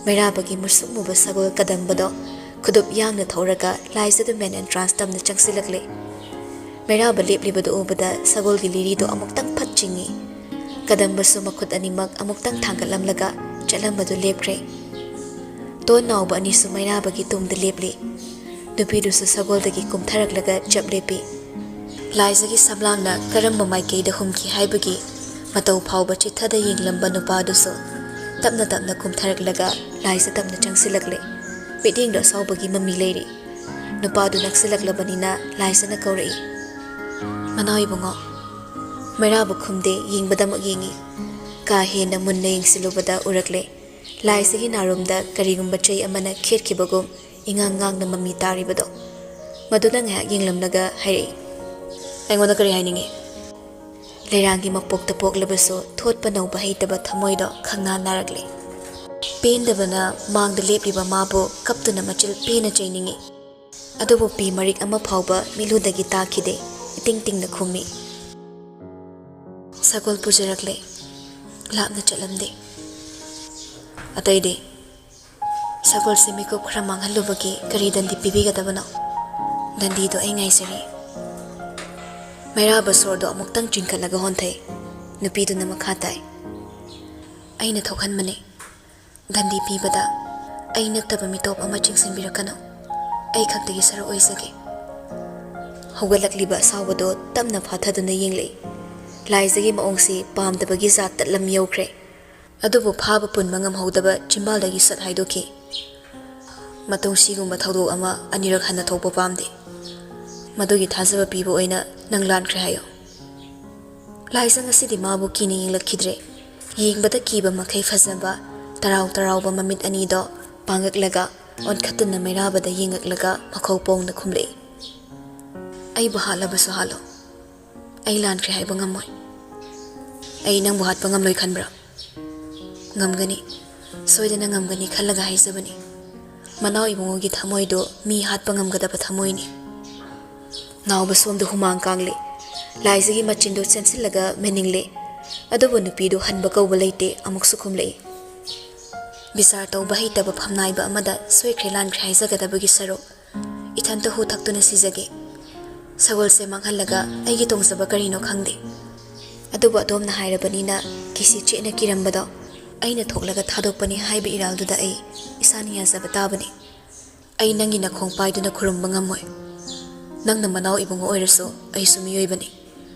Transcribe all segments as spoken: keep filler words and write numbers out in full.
ꯃꯩꯔꯥꯕꯒꯤ ꯃꯨꯁꯨꯛ ꯃꯨꯕ ꯁꯒꯣꯜ ꯀꯗꯝꯕꯗꯣ ꯈꯨꯗꯨꯞ ꯌꯥꯡꯅ ꯊꯧꯔꯒ ꯂꯥꯏꯖꯗꯨ main entrance ꯇꯝꯅ ꯆꯪꯁꯤꯜꯂꯛꯂꯦ꯫ ꯃꯩꯔꯥꯕ ꯂꯦꯞꯂꯤꯕꯗꯨ ꯎꯕꯗ ꯁꯒꯣꯜꯒꯤ ꯂꯤꯔꯤꯗꯨ ꯑꯃꯨꯛꯇꯪ ꯐꯠ ꯆꯤꯡꯏ꯫ ꯀꯗꯝꯕꯁꯨ ꯃꯈꯨꯠ ꯑꯅꯤꯃꯛ ꯑꯃꯨꯛꯇꯪ ꯊꯥꯡꯒꯠꯂꯝꯂꯒ ꯆꯠꯂꯝꯕꯗꯨ ꯂꯦꯞꯈ꯭ꯔꯦ꯫ ꯇꯣꯟ ꯅꯥꯎꯕ ꯑꯅꯤꯁꯨ ꯃꯩꯔꯥꯕꯒꯤ ꯇꯨꯡꯗ ꯂꯦꯞꯂꯤ꯫ ꯅꯨꯄꯤꯗꯨꯁꯨ ꯁꯒꯣꯜꯗꯒꯤ ꯀꯨꯝꯊꯔꯛꯂꯒ ꯆꯞ ꯂꯦꯞꯄꯤ꯫ ꯂꯥꯏꯖꯒꯤ ꯁꯝꯂꯥꯡꯅ ꯀꯔꯝꯕ ꯃꯥꯏꯀꯩꯗ ꯍꯨꯝꯈꯤ ꯍꯥꯏꯕꯒꯤ ꯃꯇꯧ ꯐꯥꯎꯕ ꯆꯤꯠꯊꯗ ꯌꯦꯡꯂꯝꯕ ꯅꯨꯄꯥꯗꯨꯁꯨ ꯇꯞꯅ ꯇꯞꯅ ꯀꯨꯝꯊꯔꯛꯂꯒ ꯂꯥꯏꯖ ꯇꯞꯅ ꯆꯪꯁꯤꯜꯂꯛꯂꯦ꯫ ꯃꯤꯠꯌꯦꯡꯗꯣ ꯑꯁꯥꯎꯕꯒꯤ ꯃꯃꯤ ꯂꯩꯔꯤ꯫ ꯅꯨꯄꯥꯗꯨ ꯅꯛꯁꯤꯜꯂꯛꯂꯕꯅꯤꯅ ꯂꯥꯏꯖꯅ ꯀꯧꯔꯛꯏ, "ꯃꯅꯥꯎ ꯏꯕꯨꯡꯉꯣ!" ꯃꯩꯔꯥꯕ ꯈꯨꯝꯗꯦ, ꯌꯦꯡꯕꯗꯃꯛ ꯌꯦꯡꯏ꯫ ꯀꯥ ꯍꯦꯟꯅ ꯃꯨꯟꯅ ꯌꯦꯡꯁꯤꯜꯂꯨꯕꯗ ꯎꯔꯛꯂꯦ, ꯂꯥꯏꯖꯒꯤ ꯅꯥꯔꯨꯝꯗ ꯀꯔꯤꯒꯨꯝꯕ ꯆꯩ ꯑꯃꯅ ꯈꯦꯠꯈꯤꯕꯒꯨꯝ ꯏꯉꯥꯡ ꯉꯥꯡꯅ ꯃꯃꯤ ꯇꯥꯔꯤꯕꯗꯣ꯫ ꯃꯗꯨꯅ ꯉꯥꯏꯍꯥꯛ ꯌꯦꯡꯂꯝꯂꯒ ꯍꯥꯏꯔꯛꯏ, "ꯑꯩꯉꯣꯟꯗ ꯀꯔꯤ ꯍꯥꯏꯅꯤꯡꯉꯤ?" ꯂꯩꯔꯥꯡꯒꯤ ꯃꯄꯣꯛꯇ ꯄꯣꯛꯂꯕꯁꯨ ꯊꯣꯠꯄ ꯅꯧꯕ ꯍꯩꯇꯕ ꯊꯃꯣꯏꯗꯣ ꯈꯪꯅꯥ ꯅꯥꯔꯛꯂꯦ꯫ ꯄꯦꯟꯗꯕꯅ ꯃꯥꯡꯗ ꯂꯦꯞꯂꯤꯕ ꯃꯥꯕꯨ ꯀꯞꯇꯨꯅ ꯃꯆꯤꯜ ꯄꯦꯟꯅ ꯆꯩꯅꯤꯡꯏ꯫ ꯑꯗꯨꯕꯨ ꯄꯤ ꯃꯔꯤꯛ ꯑꯃ ꯐꯥꯎꯕ ꯃꯤꯠꯂꯨꯗꯒꯤ ꯇꯥꯈꯤꯗꯦ, ꯏꯇꯤꯡ ꯇꯤꯡꯅ ꯈꯨꯝꯃꯤ꯫ "ꯁꯒꯣꯜ ꯄꯨꯖꯔꯛꯂꯦ, ꯂꯥꯞꯅ ꯆꯠꯂꯝꯗꯦ꯫ ꯑꯇꯩꯗꯤ?" "ꯁꯒꯣꯜꯁꯦ ꯃꯤꯀꯨꯞ ꯈꯔ ꯃꯥꯡꯍꯜꯂꯨꯕꯒꯤ ꯀꯔꯤ ꯗꯟꯗꯤ ꯄꯤꯕꯤꯒꯗꯕꯅꯣ?" "ꯗꯟꯗꯤꯗꯣ ꯑꯩ ꯉꯥꯏꯖꯔꯤ꯫" ꯃꯩꯔꯥꯕ ꯁꯣꯔꯗꯣ ꯑꯃꯨꯛꯇꯪ ꯆꯤꯡꯈꯠꯂꯒ ꯍꯣꯟꯊꯩ꯫ ꯅꯨꯄꯤꯗꯨꯅ ꯃꯈꯥ ꯇꯥꯏ, "ꯑꯩꯅ ꯊꯣꯛꯍꯟꯕꯅꯤ꯫ ꯗꯟꯗꯤ ꯄꯤꯕꯗ ꯑꯩ ꯅꯠꯇꯕ ꯃꯤꯇꯣꯞ ꯑꯃ ꯆꯤꯡꯁꯤꯟꯕꯤꯔꯛꯀꯅꯨ꯫ ꯑꯩ ꯈꯛꯇꯒꯤ ꯁꯔꯨꯛ ꯑꯣꯏꯖꯒꯦ꯫" ꯍꯧꯒꯠꯂꯛꯂꯤꯕ ꯑꯁꯥꯎꯕꯗꯣ ꯇꯞꯅ ꯐꯥꯊꯗꯨꯅ ꯌꯦꯡꯂꯛꯏ꯫ ꯂꯥꯏꯖꯒꯤ ꯃꯑꯣꯡꯁꯤ ꯄꯥꯝꯗꯕꯒꯤ ꯖꯥꯠꯇ ꯂꯝ ꯌꯧꯈ꯭ꯔꯦ꯫ ꯑꯗꯨꯕꯨ ꯐꯥꯕ ꯄꯨꯟꯕ ꯉꯝꯍꯧꯗꯕ ꯆꯤꯝꯕꯥꯜꯗꯒꯤ ꯁꯠ ꯍꯥꯏꯗꯣꯛꯈꯤ꯫ "ꯃꯇꯨꯡ ꯁꯤꯒꯨꯝꯕ ꯊꯧꯗꯣꯛ ꯑꯃ ꯑꯅꯤꯔꯛ ꯍꯟꯅ ꯊꯣꯛꯄ ꯄꯥꯝꯗꯦ꯫ ꯃꯗꯨꯒꯤ ꯊꯥꯖꯕ ꯄꯤꯕ ꯑꯣꯏꯅ ꯅꯪ ꯂꯥꯟꯈ꯭ꯔꯦ ꯍꯥꯏꯌꯨ꯫" ꯂꯥꯏꯖ ꯉꯁꯤꯗꯤ ꯃꯥꯕꯨ ꯀꯤꯅ ꯌꯦꯡꯂꯛꯈꯤꯗ꯭ꯔꯦ꯫ ꯌꯦꯡꯕꯗ ꯀꯤꯕ ꯃꯈꯩ ꯐꯖꯕ ꯇꯔꯥꯎ ꯇꯔꯥꯎꯕ ꯃꯃꯤꯠ ꯑꯅꯤꯗꯣ ꯄꯥꯡꯉꯛꯂꯒ ꯑꯣꯟꯈꯠꯇꯨꯅ ꯃꯩꯔꯥꯕꯗ ꯌꯦꯡꯉꯛꯂꯒ ꯃꯈꯧ ꯄꯣꯡꯅ ꯈꯨꯝꯂꯛꯏ, "ꯑꯩꯕꯨ ꯍꯥꯠꯂꯕꯁꯨ ꯍꯥꯠꯂꯣ, ꯑꯩ ꯂꯥꯟꯈ꯭ꯔꯦ ꯍꯥꯏꯕ ꯉꯝꯃꯣꯏ꯫" "ꯑꯩ ꯅꯪꯕꯨ ꯍꯥꯠꯄ ꯉꯝꯂꯣꯏ ꯈꯟꯕ꯭ꯔꯥ?" "ꯉꯝꯒꯅꯤ, ꯁꯣꯏꯗꯅ ꯉꯝꯒꯅꯤ ꯈꯜꯂꯒ ꯍꯥꯏꯖꯕꯅꯤ꯫ ꯃꯅꯥꯎ ꯏꯕꯨꯡꯉꯣꯒꯤ ꯊꯃꯣꯏꯗꯨ ꯃꯤ ꯍꯥꯠꯄ ꯉꯝꯒꯗꯕ ꯊꯃꯣꯏꯅꯤ꯫" ꯅꯥꯎꯕ ꯁꯣꯝꯗ ꯍꯨꯃꯥꯡ ꯀꯥꯡꯂꯤ꯫ ꯂꯥꯏꯖꯒꯤ ꯃꯆꯤꯟꯗꯨ ꯆꯦꯟꯁꯤꯜꯂꯒ ꯃꯦꯟꯅꯤꯡꯂꯤ꯫ ꯑꯗꯨꯕꯨ ꯅꯨꯄꯤꯗꯨ ꯍꯟꯕ ꯀꯧꯕ ꯂꯩꯇꯦ, ꯑꯃꯨꯛꯁꯨ ꯈꯨꯝꯂꯛꯏ, ꯕꯤꯆꯥꯔ ꯇꯧꯕ ꯍꯩꯇꯕ ꯐꯝꯅꯥꯏꯕ ꯑꯃꯗ ꯁꯣꯏꯈ꯭ꯔꯦ ꯂꯥꯟꯈ꯭ꯔꯦ ꯍꯥꯏꯖꯒꯗꯕꯒꯤ ꯁꯔꯨꯛ ꯏꯊꯟꯇ ꯍꯨ ꯊꯛꯇꯨꯅ ꯁꯤꯖꯒꯦ꯫ ꯁꯒꯣꯜꯁꯦ ꯃꯥꯡꯍꯜꯂꯒ ꯑꯩꯒꯤ ꯇꯣꯡꯖꯕ ꯀꯔꯤꯅꯣ ꯈꯪꯗꯦ꯫ ꯑꯗꯨꯕꯨ ꯑꯗꯣꯝꯅ ꯍꯥꯏꯔꯕꯅꯤꯅ ꯀꯤꯁꯤ ꯆꯦꯠꯅ ꯀꯤꯔꯝꯕꯗꯣ ꯑꯩꯅ ꯊꯣꯛꯂꯒ ꯊꯥꯗꯣꯛꯄꯅꯤ ꯍꯥꯏꯕ ꯏꯔꯥꯜꯗꯨꯗ ꯑꯩ ꯏꯁꯥꯅ ꯌꯥꯖꯕ ꯇꯥꯕꯅꯤ꯫ ꯑꯩ ꯅꯪꯒꯤ ꯅꯈꯣꯡ ꯄꯥꯏꯗꯨꯅ ꯈꯨꯔꯨꯝꯕ ꯉꯝꯃꯣꯏ꯫ ꯅꯪꯅ ꯃꯅꯥꯎ ꯏꯕꯨꯡꯉꯣ ꯑꯣꯏꯔꯁꯨ ꯑꯩꯁꯨ ꯃꯤꯑꯣꯏꯕꯅꯤ꯫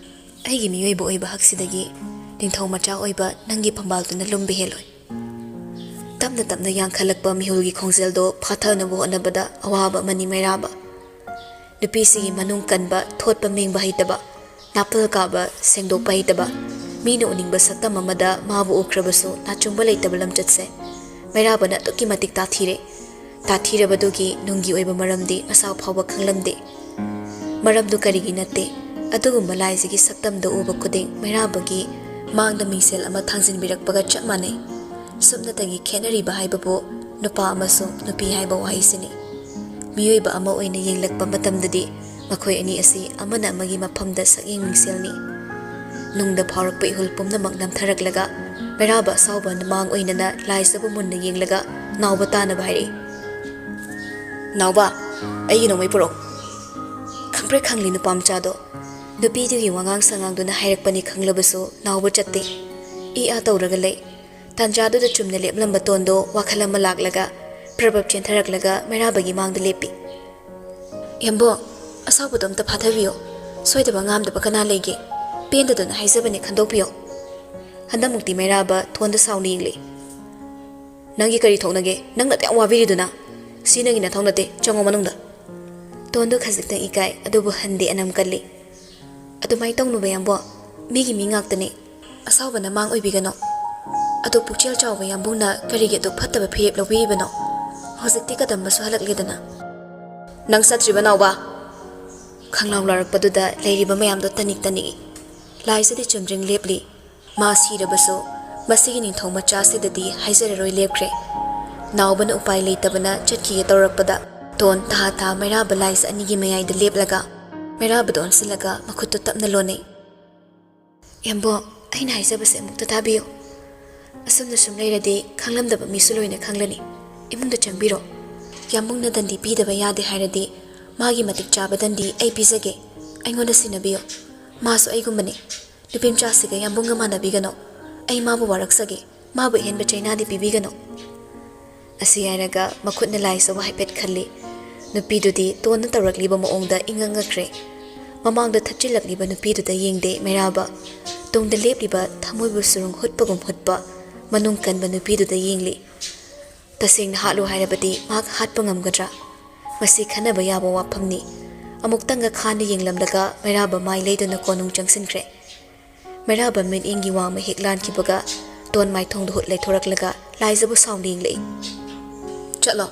ꯑꯩꯒꯤ ꯃꯤꯑꯣꯏꯕ ꯑꯣꯏꯕ ꯍꯛꯁꯤꯗꯒꯤ ꯅꯤꯡꯊꯧ ꯃꯆꯥ ꯑꯣꯏꯕ ꯅꯪꯒꯤ ꯐꯝꯕꯥꯜꯗꯨꯅ ꯂꯨꯝꯕ ꯍꯦꯜꯂꯣꯏ꯫ ꯇꯞꯅ ꯇꯞꯅ ꯌꯥꯡꯈꯠꯂꯛꯄ ꯃꯤꯍꯨꯜꯒꯤ ꯈꯣꯡꯖꯦꯜꯗꯣ ꯐꯥꯊꯅꯕ ꯍꯣꯠꯅꯕꯗ ꯑꯋꯥꯕ ꯑꯃꯅꯤ ꯃꯩꯔꯥꯕ꯫ ꯅꯨꯄꯤꯁꯤꯒꯤ ꯃꯅꯨꯡ ꯀꯟꯕ, ꯊꯣꯠꯄ ꯃꯦꯡꯕ ꯍꯩꯇꯕ, ꯅꯥꯄꯜ ꯀꯥꯕ, ꯁꯦꯡꯗꯣꯛꯄ ꯍꯩꯇꯕ, ꯃꯤꯅ ꯎꯅꯤꯡꯕ ꯁꯛꯇꯝ ꯑꯃꯗ ꯃꯥꯕꯨ ꯎꯈ꯭ꯔꯕꯁꯨ ꯅꯥꯆꯨꯡꯕ ꯂꯩꯇꯕ ꯂꯝꯆꯠꯁꯦ ꯃꯩꯔꯥꯕꯅ ꯑꯗꯨꯛꯀꯤ ꯃꯇꯤꯛ ꯇꯥꯊꯤꯔꯦ꯫ ꯇꯥꯊꯤꯔꯕꯗꯨꯒꯤ ꯅꯨꯡꯒꯤ ꯑꯣꯏꯕ ꯃꯔꯝꯗꯤ ꯃꯁꯥ ꯐꯥꯎꯕ ꯈꯪꯂꯝꯗꯦ꯫ ꯃꯔꯝꯗꯨ ꯀꯔꯤꯒꯤ ꯅꯠꯇꯦ? ꯑꯗꯨꯒꯨꯝꯕ ꯂꯥꯏꯁꯤꯒꯤ ꯁꯛꯇꯝꯗ ꯎꯕ ꯈꯨꯗꯤꯡ ꯃꯩꯔꯥꯕꯒꯤ ꯃꯥꯡꯗ ꯃꯤꯡꯁꯦꯜ ꯑꯃ ꯊꯥꯡꯖꯤꯟꯕꯤꯔꯛꯄꯒ ꯆꯞ ꯃꯥꯟꯅꯩ꯫ ꯁꯨꯞꯅꯇꯒꯤ ꯈꯦꯠꯅꯔꯤꯕ ꯍꯥꯏꯕꯕꯨ ꯅꯨꯄꯥ ꯑꯃꯁꯨꯡ ꯅꯨꯄꯤ ꯍꯥꯏꯕ ꯋꯥꯍꯩꯁꯤꯅꯤ꯫ ꯃꯤꯑꯣꯏꯕ ꯑꯃ ꯑꯣꯏꯅ ꯌꯦꯡꯂꯛꯄ ꯃꯇꯝꯗꯗꯤ ꯃꯈꯣꯏ ꯑꯅꯤ ꯑꯁꯤ ꯑꯃꯅ ꯑꯃꯒꯤ ꯃꯐꯝꯗ ꯁꯛꯌꯦꯡ ꯃꯤꯡꯁꯦꯜꯅꯤ꯫ ꯅꯨꯡꯗ ꯐꯥꯎꯔꯛꯄ ꯏꯍꯨꯜ ꯄꯨꯝꯅꯃꯛ ꯅꯝꯊꯔꯛꯂꯒ ꯃꯩꯔꯥꯕ ꯑꯁꯥꯎꯕ ꯃꯥꯡ ꯑꯣꯏꯅꯅ ꯂꯥꯏꯖꯕꯨ ꯃꯨꯟꯅ ꯌꯦꯡꯂꯒ ꯅꯥꯎꯕ ꯇꯥꯅꯕ ꯍꯥꯏꯔꯛꯏ꯫ "ꯅꯥꯎꯕ, ꯑꯩꯒꯤ ꯅꯣꯡꯃꯩ ꯄꯨꯔꯛꯎ꯫" ꯈꯪꯄ꯭ꯔꯦꯛ ꯈꯪꯂꯤ ꯅꯨꯄꯥ ꯃꯆꯥꯗꯣ꯫ ꯅꯨꯄꯤꯗꯨꯒꯤ ꯋꯥꯉꯥꯡ ꯁꯉꯥꯡꯗꯨꯅ ꯍꯥꯏꯔꯛꯄꯅꯤ ꯈꯪꯂꯕꯁꯨ ꯅꯥꯎꯕ ꯆꯠꯇꯦ꯫ ꯏ ꯑꯥ ꯇꯧꯔꯒ ꯂꯩ꯫ ꯇꯥꯟꯖꯥꯗꯨꯗ ꯆꯨꯝꯅ ꯂꯦꯞꯂꯝꯕ ꯇꯣꯟꯗꯣ ꯋꯥꯈꯜ ꯑꯃ ꯂꯥꯛꯂꯒ ꯄ꯭ꯔꯕꯞ ꯆꯦꯟꯊꯔꯛꯂꯒ ꯃꯩꯔꯥꯕꯒꯤ ꯃꯥꯡꯗ ꯂꯦꯞꯄꯤ꯫ "ꯌꯥꯝꯕꯣ, ꯑꯁꯥꯎꯕꯗꯣ ꯑꯝꯇ ꯐꯥꯊꯕꯤꯌꯣ꯫ ꯁꯣꯏꯗꯕ ꯉꯥꯝꯗꯕ ꯀꯅꯥ ꯂꯩꯒꯦ? ꯄꯦꯟꯗꯗꯅ ꯍꯥꯏꯖꯕꯅꯦ, ꯈꯟꯗꯣꯛꯄꯤꯌꯣ꯫" ꯍꯟꯗꯛꯃꯨꯛꯇꯤ ꯃꯩꯔꯥꯕ ꯊꯣꯟꯗ ꯁꯥꯎꯅ ꯌꯦꯡꯂꯤ꯫ "ꯅꯪꯒꯤ ꯀꯔꯤ ꯊꯣꯛꯅꯒꯦ? ꯅꯪꯅ ꯑꯗꯨꯛ ꯌꯥꯝ ꯋꯥꯕꯤꯔꯤꯗꯨꯅ?" "ꯁꯤ ꯅꯪꯒꯤ ꯅꯊꯧ ꯅꯠꯇꯦ, ꯆꯪꯉꯣ ꯃꯅꯨꯡꯗ꯫" ꯇꯣꯟꯗꯨ ꯈꯖꯤꯛꯇꯪ ꯏꯀꯥꯏ, ꯑꯗꯨꯕꯨ ꯍꯟꯗꯦ, ꯑꯅꯝ ꯀꯜꯂꯤ꯫ "ꯑꯗꯨꯃꯥꯏꯅ ꯇꯧꯅꯨꯕ ꯌꯥꯝꯕꯣ, ꯃꯤꯒꯤ ꯃꯤ ꯉꯥꯛꯇꯅꯤ꯫ ꯑꯁꯥꯎꯕꯅ ꯃꯥꯡ ꯑꯣꯏꯕꯤꯒꯅꯨ꯫" ꯑꯗꯣ ꯄꯨꯛꯆꯦꯜ ꯆꯥꯎꯕ ꯌꯥꯝꯕꯨꯡꯅ ꯀꯔꯤꯒꯤ ꯑꯗꯨꯛ ꯐꯠꯇꯕ ꯐꯤꯔꯦꯞ ꯂꯧꯕꯤꯔꯤꯕꯅꯣ? ꯍꯧꯖꯤꯛꯇꯤ ꯀꯗꯝꯕꯁꯨ ꯍꯜꯂꯛꯂꯦꯗꯅ꯫ "ꯅꯪ ꯆꯠꯇ꯭ꯔꯤꯕ ꯅꯥꯎꯕ?" ꯈꯪꯂꯥꯎ ꯂꯥꯎꯔꯛꯄꯗꯨꯗ ꯂꯩꯔꯤꯕ ꯃꯌꯥꯝꯗꯣ ꯇꯅꯤꯛ ꯇꯅꯤꯛꯏ꯫ ꯂꯥꯏꯖꯗꯤ ꯆꯨꯝꯗ꯭ꯔꯤꯡ ꯂꯦꯞꯂꯤ꯫ ꯃꯥ ꯁꯤꯔꯕꯁꯨ ꯃꯁꯤꯒꯤ ꯅꯤꯡꯊꯧ ꯃꯆꯥꯁꯤꯗꯗꯤ ꯍꯥꯏꯖꯔꯔꯣꯏ ꯂꯦꯞꯈ꯭ꯔꯦ꯫ ꯅꯥꯎꯕꯅ ꯎꯄꯥꯏ ꯂꯩꯇꯕꯅ ꯆꯠꯈꯤꯒꯦ ꯇꯧꯔꯛꯄꯗ ꯇꯣꯟ ꯊꯥ ꯊꯥ ꯃꯩꯔꯥꯕ ꯂꯥꯏꯖ ꯑꯅꯤꯒꯤ ꯃꯌꯥꯏꯗ ꯂꯦꯞꯂꯒ ꯃꯩꯔꯥꯕꯗ ꯑꯣꯟꯁꯤꯜꯂꯒ ꯃꯈꯨꯠꯇꯨ ꯇꯞꯅ ꯂꯣꯟꯅꯩ꯫ "ꯌꯥꯝꯕꯣ, ꯑꯩꯅ ꯍꯥꯏꯖꯕꯁꯦ ꯑꯃꯨꯛꯇ ꯇꯥꯕꯤꯌꯨ꯫ ꯑꯁꯨꯝꯅ ꯁꯨꯝ ꯂꯩꯔꯗꯤ ꯈꯪꯂꯝꯗꯕ ꯃꯤꯁꯨ ꯂꯣꯏꯅ ꯈꯪꯂꯅꯤ꯫ ꯏꯃꯨꯡꯗ ꯆꯪꯕꯤꯔꯣ꯫ ꯌꯥꯝꯕꯨꯡꯅ ꯗꯟꯗꯤ ꯄꯤꯗꯕ ꯌꯥꯗꯦ ꯍꯥꯏꯔꯗꯤ ꯃꯥꯒꯤ ꯃꯇꯤꯛ ꯆꯥꯕ ꯗꯟꯗꯤ ꯑꯩ ꯄꯤꯖꯒꯦ꯫ ꯑꯩꯉꯣꯟꯗ ꯁꯤꯟꯅꯕꯤꯌꯣ꯫ ꯃꯥꯁꯨ ꯑꯩꯒꯨꯝꯕꯅꯤ꯫ ꯅꯨꯄꯤꯃꯆꯥꯁꯤꯒ ꯌꯥꯝꯕꯨꯡꯒ ꯃꯥꯟꯅꯕꯤꯒꯅꯣ꯫ ꯑꯩ ꯃꯥꯕꯨ ꯋꯥꯔꯛꯆꯒꯦ꯫ ꯃꯥꯕꯨ ꯑꯍꯦꯟꯕ ꯆꯩꯅꯥꯗꯤ ꯄꯤꯕꯤꯒꯅꯨ꯫ ꯑꯁꯤ ꯍꯥꯏꯔꯒ ꯃꯈꯨꯠꯅ ꯂꯥꯏ ꯆꯕꯨ ꯍꯥꯏꯐꯦꯠ ꯈꯜꯂꯤ꯫ ꯅꯨꯄꯤꯗꯨꯗꯤ ꯇꯣꯟꯅ ꯇꯧꯔꯛꯂꯤꯕ ꯃꯑꯣꯡꯗ ꯏꯉꯛ ꯉꯛꯈ꯭ꯔꯦ꯫ ꯃꯃꯥꯡꯗ ꯊꯠꯆꯤꯜꯂꯛꯂꯤꯕ ꯅꯨꯄꯤꯗꯨꯗ ꯌꯦꯡꯗꯦ ꯃꯩꯔꯥꯕ꯫ ꯇꯨꯡꯗ ꯂꯦꯞꯂꯤꯕ ꯊꯃꯣꯏꯕꯨ ꯁꯨꯔꯨꯡ ꯍꯨꯠꯄꯒꯨꯝ ꯍꯨꯠꯄ, ꯃꯅꯨꯡ ꯀꯟꯕ ꯅꯨꯄꯤꯗꯨꯗ ꯌꯦꯡꯂꯤ꯫ ꯇꯁꯦꯡꯅ ꯍꯥꯠꯂꯨ ꯍꯥꯏꯔꯕꯗꯤ ꯃꯍꯥꯛ ꯍꯥꯠꯄ ꯉꯝꯒꯗ꯭ꯔꯥ? ꯃꯁꯤ ꯈꯟꯅꯕ ꯌꯥꯕ ꯋꯥꯐꯝꯅꯤ꯫ ꯑꯃꯨꯛꯇꯪꯒ ꯈꯥꯟꯅ ꯌꯦꯡꯂꯝꯂꯒ ꯃꯩꯔꯥꯕ ꯃꯥꯏ ꯂꯩꯗꯨꯅ ꯀꯣꯅꯨꯡ ꯆꯪꯁꯤꯟꯈ꯭ꯔꯦ꯫ ꯃꯩꯔꯥꯕ ꯃꯤꯠꯌꯦꯡꯒꯤ ꯋꯥꯡꯃ ꯍꯦꯛ ꯂꯥꯟꯈꯤꯕꯒ ꯇꯣꯟ ꯃꯥꯏꯊꯣꯡꯗ ꯍꯨꯠ ꯂꯩꯊꯣꯔꯛꯂꯒ ꯂꯥꯏꯖꯕꯨ ꯁꯥꯎꯅ ꯌꯦꯡꯂꯛꯏ꯫ "ꯆꯠꯂꯣ,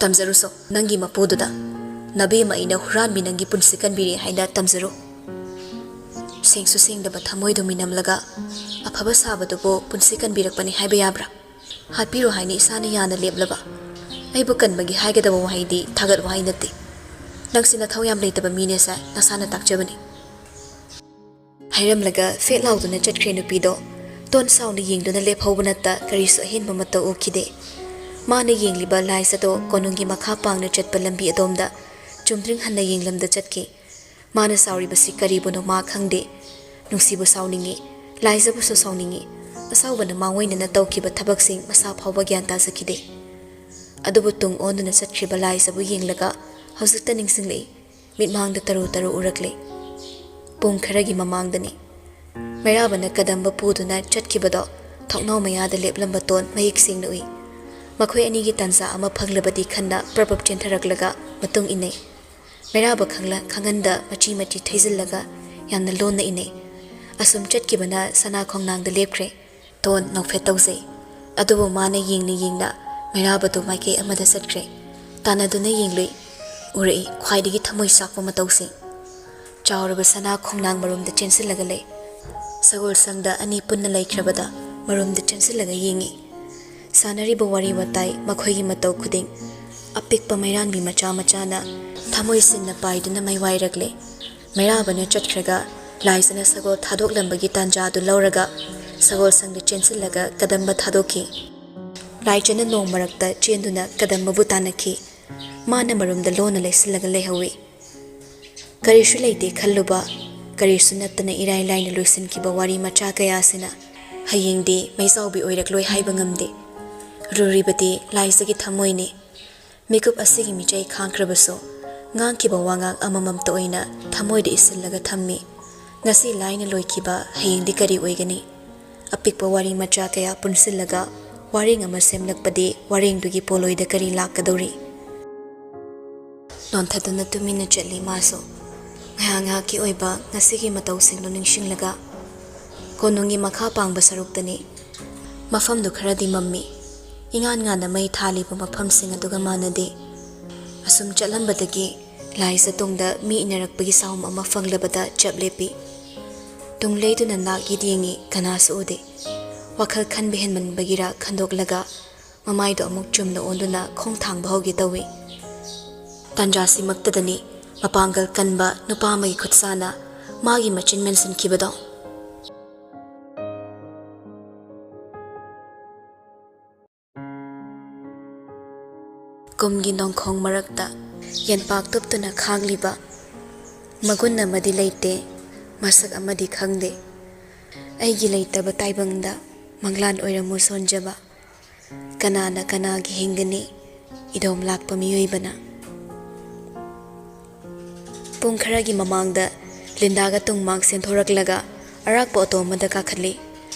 ꯇꯝꯖꯔꯨꯁꯣ ꯅꯪꯒꯤ ꯃꯄꯨꯗꯨꯗ꯫ ꯅꯕꯦꯝꯃ ꯑꯩꯅ ꯍꯨꯔꯥꯟꯕꯤ ꯅꯪꯒꯤ ꯄꯨꯟꯁꯤ ꯀꯟꯕꯤꯔꯦ ꯍꯥꯏꯅ ꯇꯝꯖꯔꯨ꯫" ꯁꯦꯡꯁꯨ ꯁꯦꯡꯗꯕ ꯊꯃꯣꯏꯗꯨ ꯃꯤꯅꯝꯂꯒ, "ꯑꯐꯕ ꯁꯥꯕꯗꯨꯕꯨ ꯄꯨꯟꯁꯤ ꯀꯟꯕꯤꯔꯛꯄꯅꯤ ꯍꯥꯏꯕ ꯌꯥꯕ꯭ꯔꯥ? ꯍꯥꯠꯄꯤꯔꯣ ꯍꯥꯏꯅ ꯏꯁꯥꯅ ꯌꯥꯅ ꯂꯦꯞꯂꯕ꯫ ꯑꯩꯕꯨ ꯀꯟꯕꯒꯤ ꯍꯥꯏꯒꯗꯕ ꯋꯥꯍꯩꯗꯤ ꯊꯥꯒꯠ ꯋꯥꯍꯩ ꯅꯠꯇꯦ꯫ ꯅꯪꯁꯤ ꯅꯊꯧ ꯌꯥꯝ ꯂꯩꯇꯕ ꯃꯤꯅꯦꯁꯦ ꯅꯁꯥꯅ ꯇꯥꯛꯆꯕꯅꯤ꯫" ꯍꯥꯏꯔꯝꯂꯒ ꯐꯦꯠ ꯂꯥꯎꯗꯨꯅ ꯆꯠꯈ꯭ꯔꯦ ꯅꯨꯄꯤꯗꯣ꯫ ꯇꯣꯟ ꯁꯥꯎꯅ ꯌꯦꯡꯗꯨꯅ ꯂꯦꯞꯍꯧꯕ ꯅꯠꯇ ꯀꯔꯤꯁꯨ ꯑꯍꯦꯟꯕ ꯃꯇꯧ ꯎꯈꯤꯗꯦ꯫ ꯃꯥꯅ ꯌꯦꯡꯂꯤꯕ ꯂꯥꯏꯁ ꯑꯗꯣ ꯀꯣꯅꯨꯡꯒꯤ ꯃꯈꯥ ꯄꯥꯡꯅ ꯆꯠꯄ ꯂꯝꯕꯤ ꯑꯗꯣꯝꯗ ꯆꯨꯝꯗ꯭ꯔꯤꯡ ꯍꯟꯅ ꯌꯦꯡꯂꯝꯗ ꯆꯠꯈꯤ꯫ ꯃꯥꯅ ꯁꯥꯎꯔꯤꯕꯁꯤ ꯀꯔꯤꯕꯨꯅꯣ ꯃꯥ ꯈꯪꯗꯦ꯫ ꯅꯨꯡꯁꯤꯕꯨ ꯁꯥꯎꯅꯤꯡꯉꯤ, ꯂꯥꯏꯖꯕꯨꯁꯨ ꯁꯥꯎꯅꯤꯡꯉꯤ꯫ ꯑꯁꯥꯎꯕꯅ ꯃꯥꯡꯑꯣꯏꯅꯅ ꯇꯧꯈꯤꯕ ꯊꯕꯛꯁꯤꯡ ꯃꯁꯥ ꯐꯥꯎꯕ ꯒ꯭ꯌꯥꯟ ꯇꯥꯖꯈꯤꯗꯦ꯫ ꯑꯗꯨꯕꯨ ꯇꯨꯡ ꯑꯣꯟꯗꯨꯅ ꯆꯠꯈ꯭ꯔꯤꯕ ꯂꯥꯏꯖꯕꯨ ꯌꯦꯡꯂꯒ ꯍꯧꯖꯤꯛꯇ ꯅꯤꯡꯁꯤꯡꯂꯛꯏ꯫ ꯃꯤꯠꯃꯥꯡꯗ ꯇꯔꯨ ꯇꯔꯨ ꯎꯔꯛꯂꯦ꯫ ꯄꯨꯡ ꯈꯔꯒꯤ ꯃꯃꯥꯡꯗꯅꯤ꯫ ꯃꯩꯔꯥꯕꯅ ꯀꯗꯝꯕ ꯄꯨꯗꯨꯅ ꯆꯠꯈꯤꯕꯗꯣ ꯊꯣꯡꯅꯥꯎ ꯃꯌꯥꯗ ꯂꯦꯞꯂꯝꯕ ꯇꯣꯟ ꯃꯌꯦꯛ ꯁꯦꯡꯅ ꯎꯏ꯫ ꯃꯈꯣꯏ ꯑꯅꯤꯒꯤ ꯇꯥꯟꯖꯥ ꯑꯃ ꯐꯪꯂꯕꯗꯤ ꯈꯟꯅ ꯄ꯭ꯔꯞ ꯄ꯭ꯔꯞ ꯆꯦꯟꯊꯔꯛꯂꯒ ꯃꯇꯨꯡ ꯏꯟꯅꯩ꯫ ꯃꯩꯔꯥꯕ ꯈꯪꯂ ꯈꯪꯍꯟꯗ ꯃꯆꯤ ꯃꯆꯤ ꯊꯩꯖꯤꯜꯂꯒ ꯌꯥꯝꯅ ꯂꯣꯟꯅ ꯏꯟꯅꯩ꯫ ꯑꯁꯨꯝ ꯆꯠꯈꯤꯕꯅ ꯁꯅꯥ ꯈꯣꯡꯅꯥꯡꯗ ꯂꯦꯞꯈ꯭ꯔꯦ꯫ "ꯇꯣꯟ, ꯅꯣꯛꯐꯦꯠ ꯇꯧꯖꯩ꯫" ꯑꯗꯨꯕꯨ ꯃꯥꯅ ꯌꯦꯡꯅ ꯌꯦꯡꯅ ꯃꯩꯔꯥꯕꯗꯨ ꯃꯥꯏꯀꯩ ꯑꯃꯗ ꯆꯠꯈ꯭ꯔꯦ꯫ ꯇꯥꯟꯅꯗꯨꯅ ꯌꯦꯡꯂꯨꯏ꯫ ꯎꯔꯛꯏ ꯈ꯭ꯋꯥꯏꯗꯒꯤ ꯊꯃꯣꯏ ꯆꯥꯛꯄ ꯃꯇꯧꯁꯤꯡ꯫ ꯆꯥꯎꯔꯕ ꯁꯅꯥ ꯈꯣꯡꯅꯥꯡ ꯃꯔꯨꯝꯗ ꯆꯦꯟꯁꯤꯜꯂꯒ ꯂꯩ꯫ ꯁꯒꯣꯜ ꯁꯪꯗ ꯑꯅꯤ ꯄꯨꯟꯅ ꯂꯩꯈ꯭ꯔꯕꯗ ꯃꯔꯨꯝꯗ ꯆꯦꯟꯁꯤꯜꯂꯒ ꯌꯦꯡꯉꯤ꯫ ꯁꯥꯟꯅꯔꯤꯕ ꯋꯥꯔꯤ ꯋꯥꯇꯥꯏ, ꯃꯈꯣꯏꯒꯤ ꯃꯇꯧ ꯈꯨꯗꯤꯡ ꯑꯄꯤꯛꯄ ꯃꯩꯔꯥꯟꯕꯤ ꯃꯆꯥ ꯃꯆꯥꯅ ꯊꯃꯣꯏ ꯁꯤꯟꯅ ꯄꯥꯏꯗꯨꯅ ꯃꯩꯋꯥꯏꯔꯛꯂꯦ꯫ ꯃꯩꯔꯥꯕꯅ ꯆꯠꯈ꯭ꯔꯒ ꯂꯥꯏꯖꯅ ꯁꯒꯣꯜ ꯊꯥꯗꯣꯛꯂꯝꯕꯒꯤ ꯇꯥꯟꯖꯥꯗꯨ ꯂꯧꯔꯒ ꯁꯒꯣꯜ ꯁꯪꯗ ꯆꯦꯟꯁꯤꯜꯂꯒ ꯀꯗꯝꯕ ꯊꯥꯗꯣꯛꯈꯤ꯫ ꯂꯥꯏꯖꯅ ꯅꯣꯡ ꯃꯔꯛꯇ ꯆꯦꯟꯗꯨꯅ ꯀꯗꯝꯕꯕꯨ ꯇꯥꯟꯅꯈꯤ꯫ ꯃꯥꯅ ꯃꯔꯨꯝꯗ ꯂꯣꯟꯅ ꯂꯩꯁꯤꯜꯂꯒ ꯂꯩꯍꯧꯏ꯫ ꯀꯔꯤꯁꯨ ꯂꯩꯇꯦ ꯈꯜꯂꯨꯕ, ꯀꯔꯤꯁꯨ ꯅꯠꯇꯅ ꯏꯔꯥꯏ ꯂꯥꯏꯅ ꯂꯣꯏꯁꯤꯟꯈꯤꯕ ꯋꯥꯔꯤ ꯃꯆꯥ ꯀꯌꯥꯁꯤꯅ ꯍꯌꯦꯡꯗꯤ ꯃꯩꯖꯥꯎꯕꯤ ꯑꯣꯏꯔꯛꯂꯣꯏ ꯍꯥꯏꯕ ꯉꯝꯗꯦ꯫ ꯔꯨꯔꯤꯕꯗꯤ ꯂꯥꯏꯖꯒꯤ ꯊꯃꯣꯏꯅꯤ꯫ ꯃꯤꯀꯨꯞ ꯑꯁꯤꯒꯤ ꯃꯤꯆꯩ ꯈꯥꯡꯈ꯭ꯔꯕꯁꯨ, ꯉꯥꯡꯈꯤꯕ ꯋꯥꯉꯥꯡ ꯑꯃꯃꯝꯇ ꯑꯣꯏꯅ ꯊꯃꯣꯏꯗ ꯏꯁꯤꯜꯂꯒ ꯊꯝꯃꯤ꯫ ꯉꯁꯤ ꯂꯥꯏꯅ ꯂꯣꯏꯈꯤꯕ ꯍꯌꯦꯡꯗꯤ ꯀꯔꯤ ꯑꯣꯏꯒꯅꯤ? ꯑꯄꯤꯛꯄ ꯋꯥꯔꯤ ꯃꯆꯥ ꯀꯌꯥ ꯄꯨꯟꯁꯤꯜꯂꯒ ꯋꯥꯔꯦꯡ ꯑꯃ ꯁꯦꯝꯂꯛꯄꯗꯤ ꯋꯥꯔꯦꯡꯗꯨꯒꯤ ꯄꯣꯂꯣꯏꯗ ꯀꯔꯤ ꯂꯥꯛꯀꯗꯧꯔꯤ? ꯅꯣꯟꯊꯗꯨꯅ ꯇꯨꯃꯤꯟꯅ ꯆꯠꯂꯤ ꯃꯥꯁꯨ꯫ ꯉꯥꯏꯍꯥꯛ ꯉꯥꯏꯍꯥꯛꯀꯤ ꯑꯣꯏꯕ ꯉꯁꯤꯒꯤ ꯃꯇꯧꯁꯤꯡꯗꯨ ꯅꯤꯡꯁꯤꯡꯂꯒ ꯀꯣꯅꯨꯡꯒꯤ ꯃꯈꯥ ꯄꯥꯡꯕ ꯁꯔꯨꯛꯇꯅꯤ꯫ ꯃꯐꯝꯗꯨ ꯈꯔꯗꯤ ꯃꯝꯃꯤ꯫ ꯏꯉꯥꯟ ꯉꯥꯟꯅ ꯃꯩ ꯊꯥꯜꯂꯤꯕ ꯃꯐꯝꯁꯤꯡ ꯑꯗꯨꯒ ꯃꯥꯟꯅꯗꯦ꯫ ꯑꯁꯨꯝ ꯆꯠꯂꯝꯕꯗꯒꯤ ꯂꯥꯏꯖ ꯇꯨꯡꯗ ꯃꯤ ꯏꯟꯅꯔꯛꯄꯒꯤ ꯁꯥꯎꯝ ꯑꯃ ꯐꯪꯂꯕꯗ ꯆꯞ ꯂꯦꯞꯄꯤ꯫ ꯇꯨꯡ ꯂꯩꯗꯨꯅ ꯅꯥꯛ ꯌꯦꯠ ꯌꯦꯡꯉꯤ, ꯀꯅꯥꯁꯨ ꯎꯗꯦ꯫ ꯋꯥꯈꯜ ꯈꯟꯕ ꯍꯦꯟꯃꯟꯕꯒꯤꯔ ꯈꯟꯗꯣꯛꯂꯒ ꯃꯃꯥꯏꯗꯣ ꯑꯃꯨꯛ ꯆꯨꯝꯅ ꯑꯣꯟꯗꯨꯅ ꯈꯣꯡ ꯊꯥꯡꯕ ꯍꯧꯒꯦ ꯇꯧꯏ꯫ ꯇꯥꯟꯖꯥꯁꯤꯃꯛꯇꯗꯅꯤ ꯃꯄꯥꯡꯒꯜ ꯀꯟꯕ ꯅꯨꯄꯥ ꯑꯃꯒꯤ ꯈꯨꯠꯁꯥꯅ ꯃꯥꯒꯤ ꯃꯆꯤꯟ ꯃꯦꯟꯁꯤꯟꯈꯤꯕꯗꯣ꯫ ꯀꯨꯝꯒꯤ ꯅꯣꯡꯈꯣꯡ ꯃꯔꯛꯇ ꯌꯦꯟꯄꯥꯛ ꯇꯨꯞꯇꯨꯅ ꯈꯥꯡꯂꯤꯕ ꯃꯒꯨꯟ ꯑꯃꯗꯤ ꯂꯩꯇꯦ, ꯃꯁꯛ ꯑꯃꯗꯤ ꯈꯪꯗꯦ꯫ ꯑꯩꯒꯤ ꯂꯩꯇꯕ ꯇꯥꯏꯕꯪꯗ ꯃꯪꯂꯥꯟ ꯑꯣꯏꯔꯝꯃꯨ ꯁꯣꯟꯖꯕ꯫ ꯀꯅꯥꯅ ꯀꯅꯥꯒꯤ ꯍꯤꯡꯒꯅꯤ, ꯏꯗꯣꯝ ꯂꯥꯛꯄ ꯃꯤꯑꯣꯏꯕꯅ? ꯄꯨꯡ ꯈꯔꯒꯤ ꯃꯃꯥꯡꯗ ꯂꯤꯟꯗꯥꯒ ꯇꯨꯡꯃꯥꯡ ꯁꯦꯟꯊꯣꯔꯛꯂꯒ ꯑꯔꯥꯛꯄ ꯑꯣꯇꯣ ꯑꯃꯗ ꯀꯥꯈꯠꯂꯤ꯫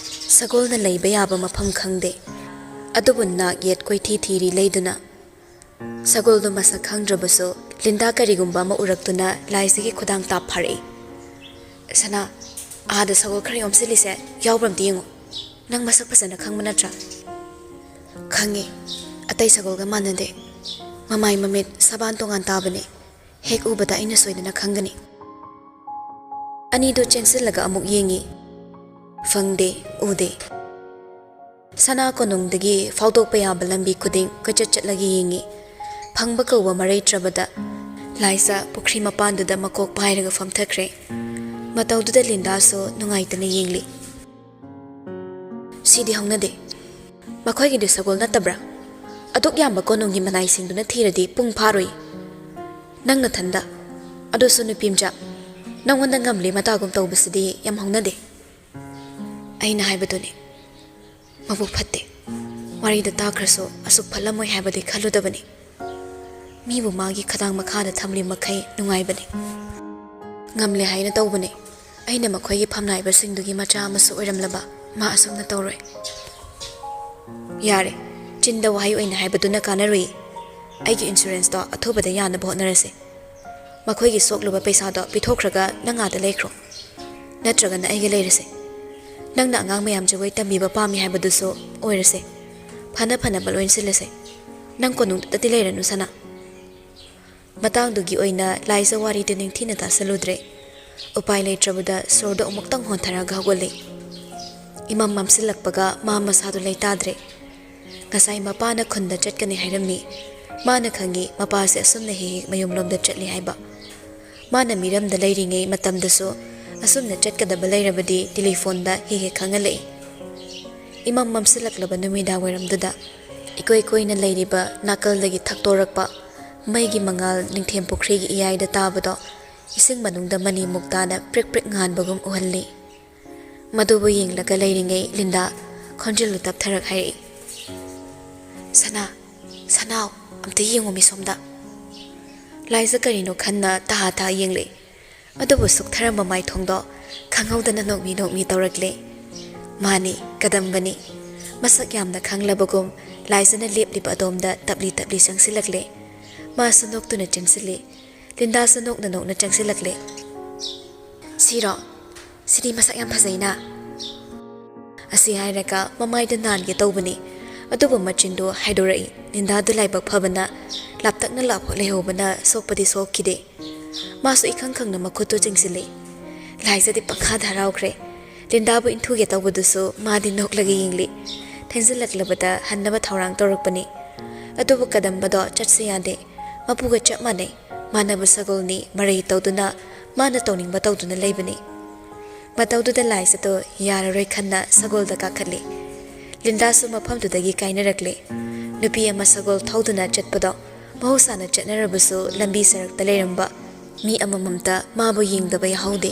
ꯁꯒꯣꯜꯅ ꯂꯩꯕ ꯌꯥꯕ ꯃꯐꯝ ꯈꯪꯗꯦ꯫ ꯑꯗꯨꯕꯨ ꯅꯥꯛ ꯌꯦꯠ ꯀꯣꯏꯊꯤ ꯊꯤꯔꯤ ꯂꯩꯗꯨꯅ꯫ ꯁꯒꯣꯜꯗꯨ ꯃꯁꯛ ꯈꯪꯗ꯭ꯔꯕꯁꯨ ꯂꯤꯟꯗꯥ ꯀꯔꯤꯒꯨꯝꯕ ꯑꯃ ꯎꯔꯛꯇꯨꯅ ꯂꯥꯏꯖꯒꯤ ꯈꯨꯗꯥꯡ ꯇꯥꯞ ꯐꯥꯔꯛꯏ꯫ "ꯁꯅꯥ, ꯑꯥꯗ ꯁꯒꯣꯜ ꯈꯔ ꯌꯣꯝꯁꯤꯜꯂꯤꯁꯦ ꯌꯥꯎꯕ꯭ꯔ ꯑꯝꯇ ꯌꯦꯡꯉꯨ꯫ ꯅꯪ ꯃꯁꯛ ꯐꯖꯅ ꯈꯪꯕ ꯅꯠꯇ꯭ꯔꯥ?" "ꯈꯪꯉꯤ꯫ ꯑꯇꯩ ꯁꯒꯣꯜꯒ ꯃꯥꯟꯅꯗꯦ꯫ ꯃꯃꯥꯏ ꯃꯃꯤꯠ ꯁꯕꯥꯟ ꯇꯣꯉꯥꯟ ꯇꯥꯕꯅꯤ꯫ ꯍꯦꯛ ꯎꯕꯗ ꯑꯩꯅ ꯁꯣꯏꯗꯅ ꯈꯪꯒꯅꯤ꯫" ꯑꯅꯤꯗꯨ ꯆꯦꯟꯁꯤꯜꯂꯒ ꯑꯃꯨꯛ ꯌꯦꯡꯉꯤ꯫ ꯐꯪꯗꯦ, ꯎꯗꯦ꯫ ꯁꯅꯥ ꯀꯣꯅꯨꯡꯗꯒꯤ ꯐꯥꯎꯗꯣꯛꯄ ꯌꯥꯕ ꯂꯝꯕꯤ ꯈꯨꯗꯤꯡ ꯀꯣꯏꯆꯠ ꯆꯠꯂꯒ ꯌꯦꯡꯉꯤ꯫ ꯐꯪꯕ ꯀꯧꯕ ꯃꯔꯩꯇ꯭ꯔꯕꯗ ꯂꯥꯏꯖ ꯄꯨꯈ꯭ꯔꯤ ꯃꯄꯥꯟꯗꯨꯗ ꯃꯀꯣꯛ ꯄꯥꯏꯔꯒ ꯐꯝꯊꯈ꯭ꯔꯦ꯫ ꯃꯇꯧꯗꯨꯗ ꯂꯤꯟꯗꯥꯁꯨ ꯅꯨꯡꯉꯥꯏꯇꯅ ꯌꯦꯡꯂꯤ꯫ ꯁꯤꯗꯤ ꯍꯧꯅꯗꯦ꯫ ꯃꯈꯣꯏꯒꯤꯗꯤ ꯁꯒꯣꯜ ꯅꯠꯇꯕ꯭ꯔꯥ? ꯑꯗꯨꯛ ꯌꯥꯝꯕ ꯀꯣꯅꯨꯡꯒꯤ ꯃꯅꯥꯏꯁꯤꯡꯗꯨꯅ ꯊꯤꯔꯗꯤ ꯄꯨꯡ ꯐꯥꯔꯣꯏ꯫ ꯅꯪ ꯅꯊꯟꯗ, ꯑꯗꯨꯁꯨ ꯅꯨꯄꯤ ꯃꯆꯥ, ꯅꯪꯉꯣꯟꯗ ꯉꯝꯂꯤ ꯃꯇꯥꯒꯨꯝ ꯇꯧꯕꯁꯤꯗꯤ ꯌꯥꯝ ꯍꯧꯅꯗꯦ꯫ ꯑꯩꯅ ꯍꯥꯏꯕꯗꯨꯅꯤ, ꯃꯕꯨꯛ ꯐꯠꯇꯦ꯫ ꯋꯥꯔꯤꯗ ꯇꯥꯈ꯭ꯔꯁꯨ ꯑꯁꯨꯛ ꯐꯠꯂꯝꯃꯣꯏ ꯍꯥꯏꯕꯗꯤ ꯈꯜꯂꯨꯗꯕꯅꯤ꯫ ꯃꯤꯕꯨ ꯃꯥꯒꯤ ꯈꯗꯥꯡ ꯃꯈꯥꯗ ꯊꯝꯂꯤ ꯃꯈꯩ ꯅꯨꯡꯉꯥꯏꯕꯅꯤ꯫ ꯉꯝꯂꯦ ꯍꯥꯏꯅ ꯇꯧꯕꯅꯤ꯫ ꯑꯩꯅ ꯃꯈꯣꯏꯒꯤ ꯐꯝꯅꯥꯏꯕꯁꯤꯡꯗꯨꯒꯤ ꯃꯆꯥ ꯑꯃꯁꯨ ꯑꯣꯏꯔꯝꯂꯕ ꯃꯥ ꯑꯁꯨꯝꯅ ꯇꯧꯔꯣꯏ꯫ ꯌꯥꯔꯦ, ꯆꯤꯟꯗ ꯋꯥꯍꯩ ꯑꯣꯏꯅ ꯍꯥꯏꯕꯗꯨꯅ ꯀꯥꯟꯅꯔꯨꯏ꯫ ꯑꯩꯒꯤ insurance ꯇꯣ ꯑꯊꯨꯕꯗ ꯌꯥꯅꯕ ꯍꯣꯠꯅꯔꯁꯦ꯫ ꯃꯈꯣꯏꯒꯤ ꯁꯣꯛꯂꯨꯕ ꯄꯩꯁꯥꯗꯣ ꯄꯤꯊꯣꯛꯈ꯭ꯔꯒ ꯅꯪ ꯑꯥꯗ ꯂꯩꯈ꯭ꯔꯣ꯫ ꯅꯠꯇ꯭ꯔꯒꯅ ꯑꯩꯒ ꯂꯩꯔꯁꯦ꯫ ꯅꯪꯅ ꯑꯉꯥꯡ ꯃꯌꯥꯝ ꯖꯒꯣꯏ ꯇꯝꯕꯤꯕ ꯄꯥꯝꯃꯤ ꯍꯥꯏꯕꯗꯨꯁꯨ ꯑꯣꯏꯔꯁꯦ꯫ ꯐꯅ ꯐꯅꯕ ꯂꯣꯏꯅꯁꯤꯜꯂꯁꯦ꯫ ꯅꯪ ꯀꯣꯅꯨꯡꯗꯨꯗꯗꯤ ꯂꯩꯔꯅꯨ, ꯁꯅꯥ꯫ ꯃꯇꯥꯡꯗꯨꯒꯤ ꯑꯣꯏꯅ ꯂꯥꯏꯖ ꯋꯥꯔꯤꯗꯨ ꯅꯤꯡꯊꯤꯅ ꯇꯥꯁꯜꯂꯨꯗ꯭ꯔꯦ꯫ ꯎꯄꯥꯏ ꯂꯩꯇ꯭ꯔꯕꯗ ꯁꯣꯔꯗꯣ ꯑꯃꯨꯛꯇꯪ ꯍꯣꯟꯊꯔꯒ ꯍꯧꯒꯠꯂꯦ꯫ ꯏꯃꯝ ꯃꯝꯁꯤꯜꯂꯛꯄꯒ ꯃꯥ ꯃꯁꯥꯗꯨ ꯂꯩꯇꯥꯗ꯭ꯔꯦ꯫ ꯉꯁꯥꯏ ꯃꯄꯥꯅ ꯈꯨꯟꯗ ꯆꯠꯀꯅꯤ ꯍꯥꯏꯔꯝꯃꯤ꯫ ꯃꯥꯅ ꯈꯪꯉꯤ ꯃꯄꯥꯁꯦ ꯑꯁꯨꯝꯅ ꯍꯦꯛ ꯍꯦꯛ ꯃꯌꯨꯝꯂꯣꯝꯗ ꯆꯠꯂꯤ ꯍꯥꯏꯕ꯫ ꯃꯥꯅ ꯃꯤꯔꯝꯗ ꯂꯩꯔꯤꯉꯩ ꯃꯇꯝꯗꯁꯨ ꯑꯁꯨꯝꯅ ꯆꯠꯀꯗꯕ ꯂꯩꯔꯕꯗꯤ ꯇꯦꯂꯤꯐꯣꯟꯗ ꯍꯦꯛ ꯍꯦꯛ ꯈꯪꯍꯜꯂꯛꯏ꯫ ꯏꯃꯝ ꯃꯝꯁꯤꯜꯂꯛꯂꯕ ꯅꯨꯃꯤꯗꯥꯡ ꯋꯥꯏꯔꯝꯗꯨꯗ ꯏꯀꯣꯏ ꯀꯣꯏꯅ ꯂꯩꯔꯤꯕ ꯅꯥꯀꯜꯗꯒꯤ ꯊꯛꯇꯣꯔꯛꯄ ꯃꯩꯒꯤ ꯃꯉꯥꯜ ꯅꯤꯡꯊꯦꯝ ꯄꯨꯈ꯭ꯔꯤꯒꯤ ꯏꯌꯥꯏꯗ ꯇꯥꯕꯗꯣ ꯏꯁꯤꯡ ꯃꯅꯨꯡꯗ ꯃꯅꯤ ꯃꯨꯛꯇꯥꯅ ꯄ꯭ꯔꯤꯛ ꯄ꯭ꯔꯤꯛ ꯉꯥꯟꯕꯒꯨꯝ ꯎꯍꯜꯂꯤ꯫ ꯃꯗꯨꯕꯨ ꯌꯦꯡꯂꯒ ꯂꯩꯔꯤꯉꯩ ꯂꯤꯟꯗꯥ ꯈꯣꯟꯖꯦꯜꯗꯨ ꯇꯞꯊꯔꯛ ꯍꯥꯏꯔꯛꯏ, "ꯁꯅꯥ, ꯁꯅꯥꯎ, ꯑꯝꯇ ꯌꯦꯡꯉꯨꯃꯤ ꯁꯣꯝꯗ꯫" ꯂꯥꯏꯖ ꯀꯔꯤꯅꯣ ꯈꯟꯅ ꯇꯍꯥ ꯇꯍꯥ ꯌꯦꯡꯂꯛꯏ꯫ ꯑꯗꯨꯕꯨ ꯁꯨꯛꯊꯔꯝꯕ ꯃꯥꯏꯊꯣꯡꯗꯣ ꯈꯪꯍꯧꯗꯅ ꯅꯣꯛꯃꯤ ꯅꯣꯛꯃꯤ ꯇꯧꯔꯛꯂꯦ꯫ ꯃꯥꯅꯤ, ꯀꯗꯝꯕꯅꯤ꯫ ꯃꯁꯛ ꯌꯥꯝꯅ ꯈꯪꯂꯕꯒꯨꯝ ꯂꯥꯏꯖꯅ ꯂꯦꯞꯂꯤꯕ ꯑꯗꯣꯝꯗ ꯇꯞꯂꯤ ꯇꯞꯂꯤ ꯆꯪꯁꯤꯜꯂꯛꯂꯦ꯫ ꯃꯥꯁꯨ ꯅꯣꯛꯇꯨꯅ ꯆꯪꯁꯤꯜꯂꯤ꯫ ꯂꯤꯟꯗꯥꯁꯨ ꯅꯣꯛꯅ ꯅꯣꯛꯅ ꯆꯪꯁꯤꯜꯂꯛꯂꯦ꯫ "ꯁꯤꯔꯣ? ꯁꯤꯗꯤ ꯃꯁꯛ ꯌꯥꯝ ꯐꯖꯩꯅ꯫" ꯑꯁꯤ ꯍꯥꯏꯔꯒ ꯃꯃꯥꯏꯗ ꯅꯥꯟꯒꯦ ꯇꯧꯕꯅꯤ, ꯑꯗꯨꯕꯨ ꯃꯆꯤꯟꯗꯨ ꯍꯥꯏꯗꯣꯔꯛꯏ꯫ ꯂꯤꯟꯗꯥꯗꯨ ꯂꯥꯏꯕꯛ ꯐꯕꯅ ꯂꯥꯞꯇꯛꯅ ꯂꯥꯞ ꯂꯩꯍꯧꯕꯅ ꯁꯣꯛꯄꯗꯤ ꯁꯣꯛꯈꯤꯗꯦ꯫ ꯃꯥꯁꯨ ꯏꯈꯪ ꯈꯪꯅ ꯃꯈꯨꯠꯇꯨ ꯆꯤꯡꯁꯤꯜꯂꯤ꯫ ꯂꯥꯏꯖꯗꯤ ꯄꯪꯈꯥꯗ ꯍꯔꯥꯎꯈ꯭ꯔꯦ꯫ ꯂꯤꯟꯗꯥꯕꯨ ꯏꯟꯊꯨꯒꯦ ꯇꯧꯕꯗꯨꯁꯨ ꯃꯥꯗꯤ ꯅꯣꯛꯂꯒ ꯌꯦꯡꯂꯤ꯫ ꯊꯦꯡꯖꯤꯜꯂꯛꯂꯕꯗ ꯍꯟꯅꯕ ꯊꯧꯔꯥꯡ ꯇꯧꯔꯛꯄꯅꯤ꯫ ꯑꯗꯨꯕꯨ ꯀꯗꯝꯕꯗꯣ ꯆꯠꯁꯤ ꯌꯥꯗꯦ꯫ ꯃꯄꯨꯒ ꯆꯞ ꯃꯥꯟꯅꯩ꯫ ꯃꯥꯟꯅꯕ ꯁꯒꯣꯜꯅꯤ, ꯃꯔꯩ ꯇꯧꯗꯨꯅ ꯃꯥꯅ ꯇꯧꯅꯤꯡꯕ ꯇꯧꯗꯨꯅ ꯂꯩꯕꯅꯤ꯫ ꯃꯇꯧꯗꯨꯗ ꯂꯥꯏꯁ ꯑꯗꯨ ꯌꯥꯔꯔꯣꯏ ꯈꯟꯅ ꯁꯒꯣꯜꯗ ꯀꯥꯈꯠꯂꯤ꯫ ꯂꯤꯟꯗꯥꯁꯨ ꯃꯐꯝꯗꯨꯗꯒꯤ ꯀꯥꯏꯅꯔꯛꯂꯤ꯫ ꯅꯨꯄꯤ ꯑꯃ ꯁꯒꯣꯜ ꯊꯧꯗꯨꯅ ꯆꯠꯄꯗꯣ ꯃꯍꯧꯁꯥꯅ ꯆꯠꯅꯔꯕꯁꯨ ꯂꯝꯕꯤ ꯁꯔꯛꯇ ꯂꯩꯔꯝꯕ ꯃꯤ ꯑꯃꯃꯝꯇ ꯃꯥꯕꯨ ꯌꯦꯡꯗꯕ ꯌꯥꯍꯧꯗꯦ꯫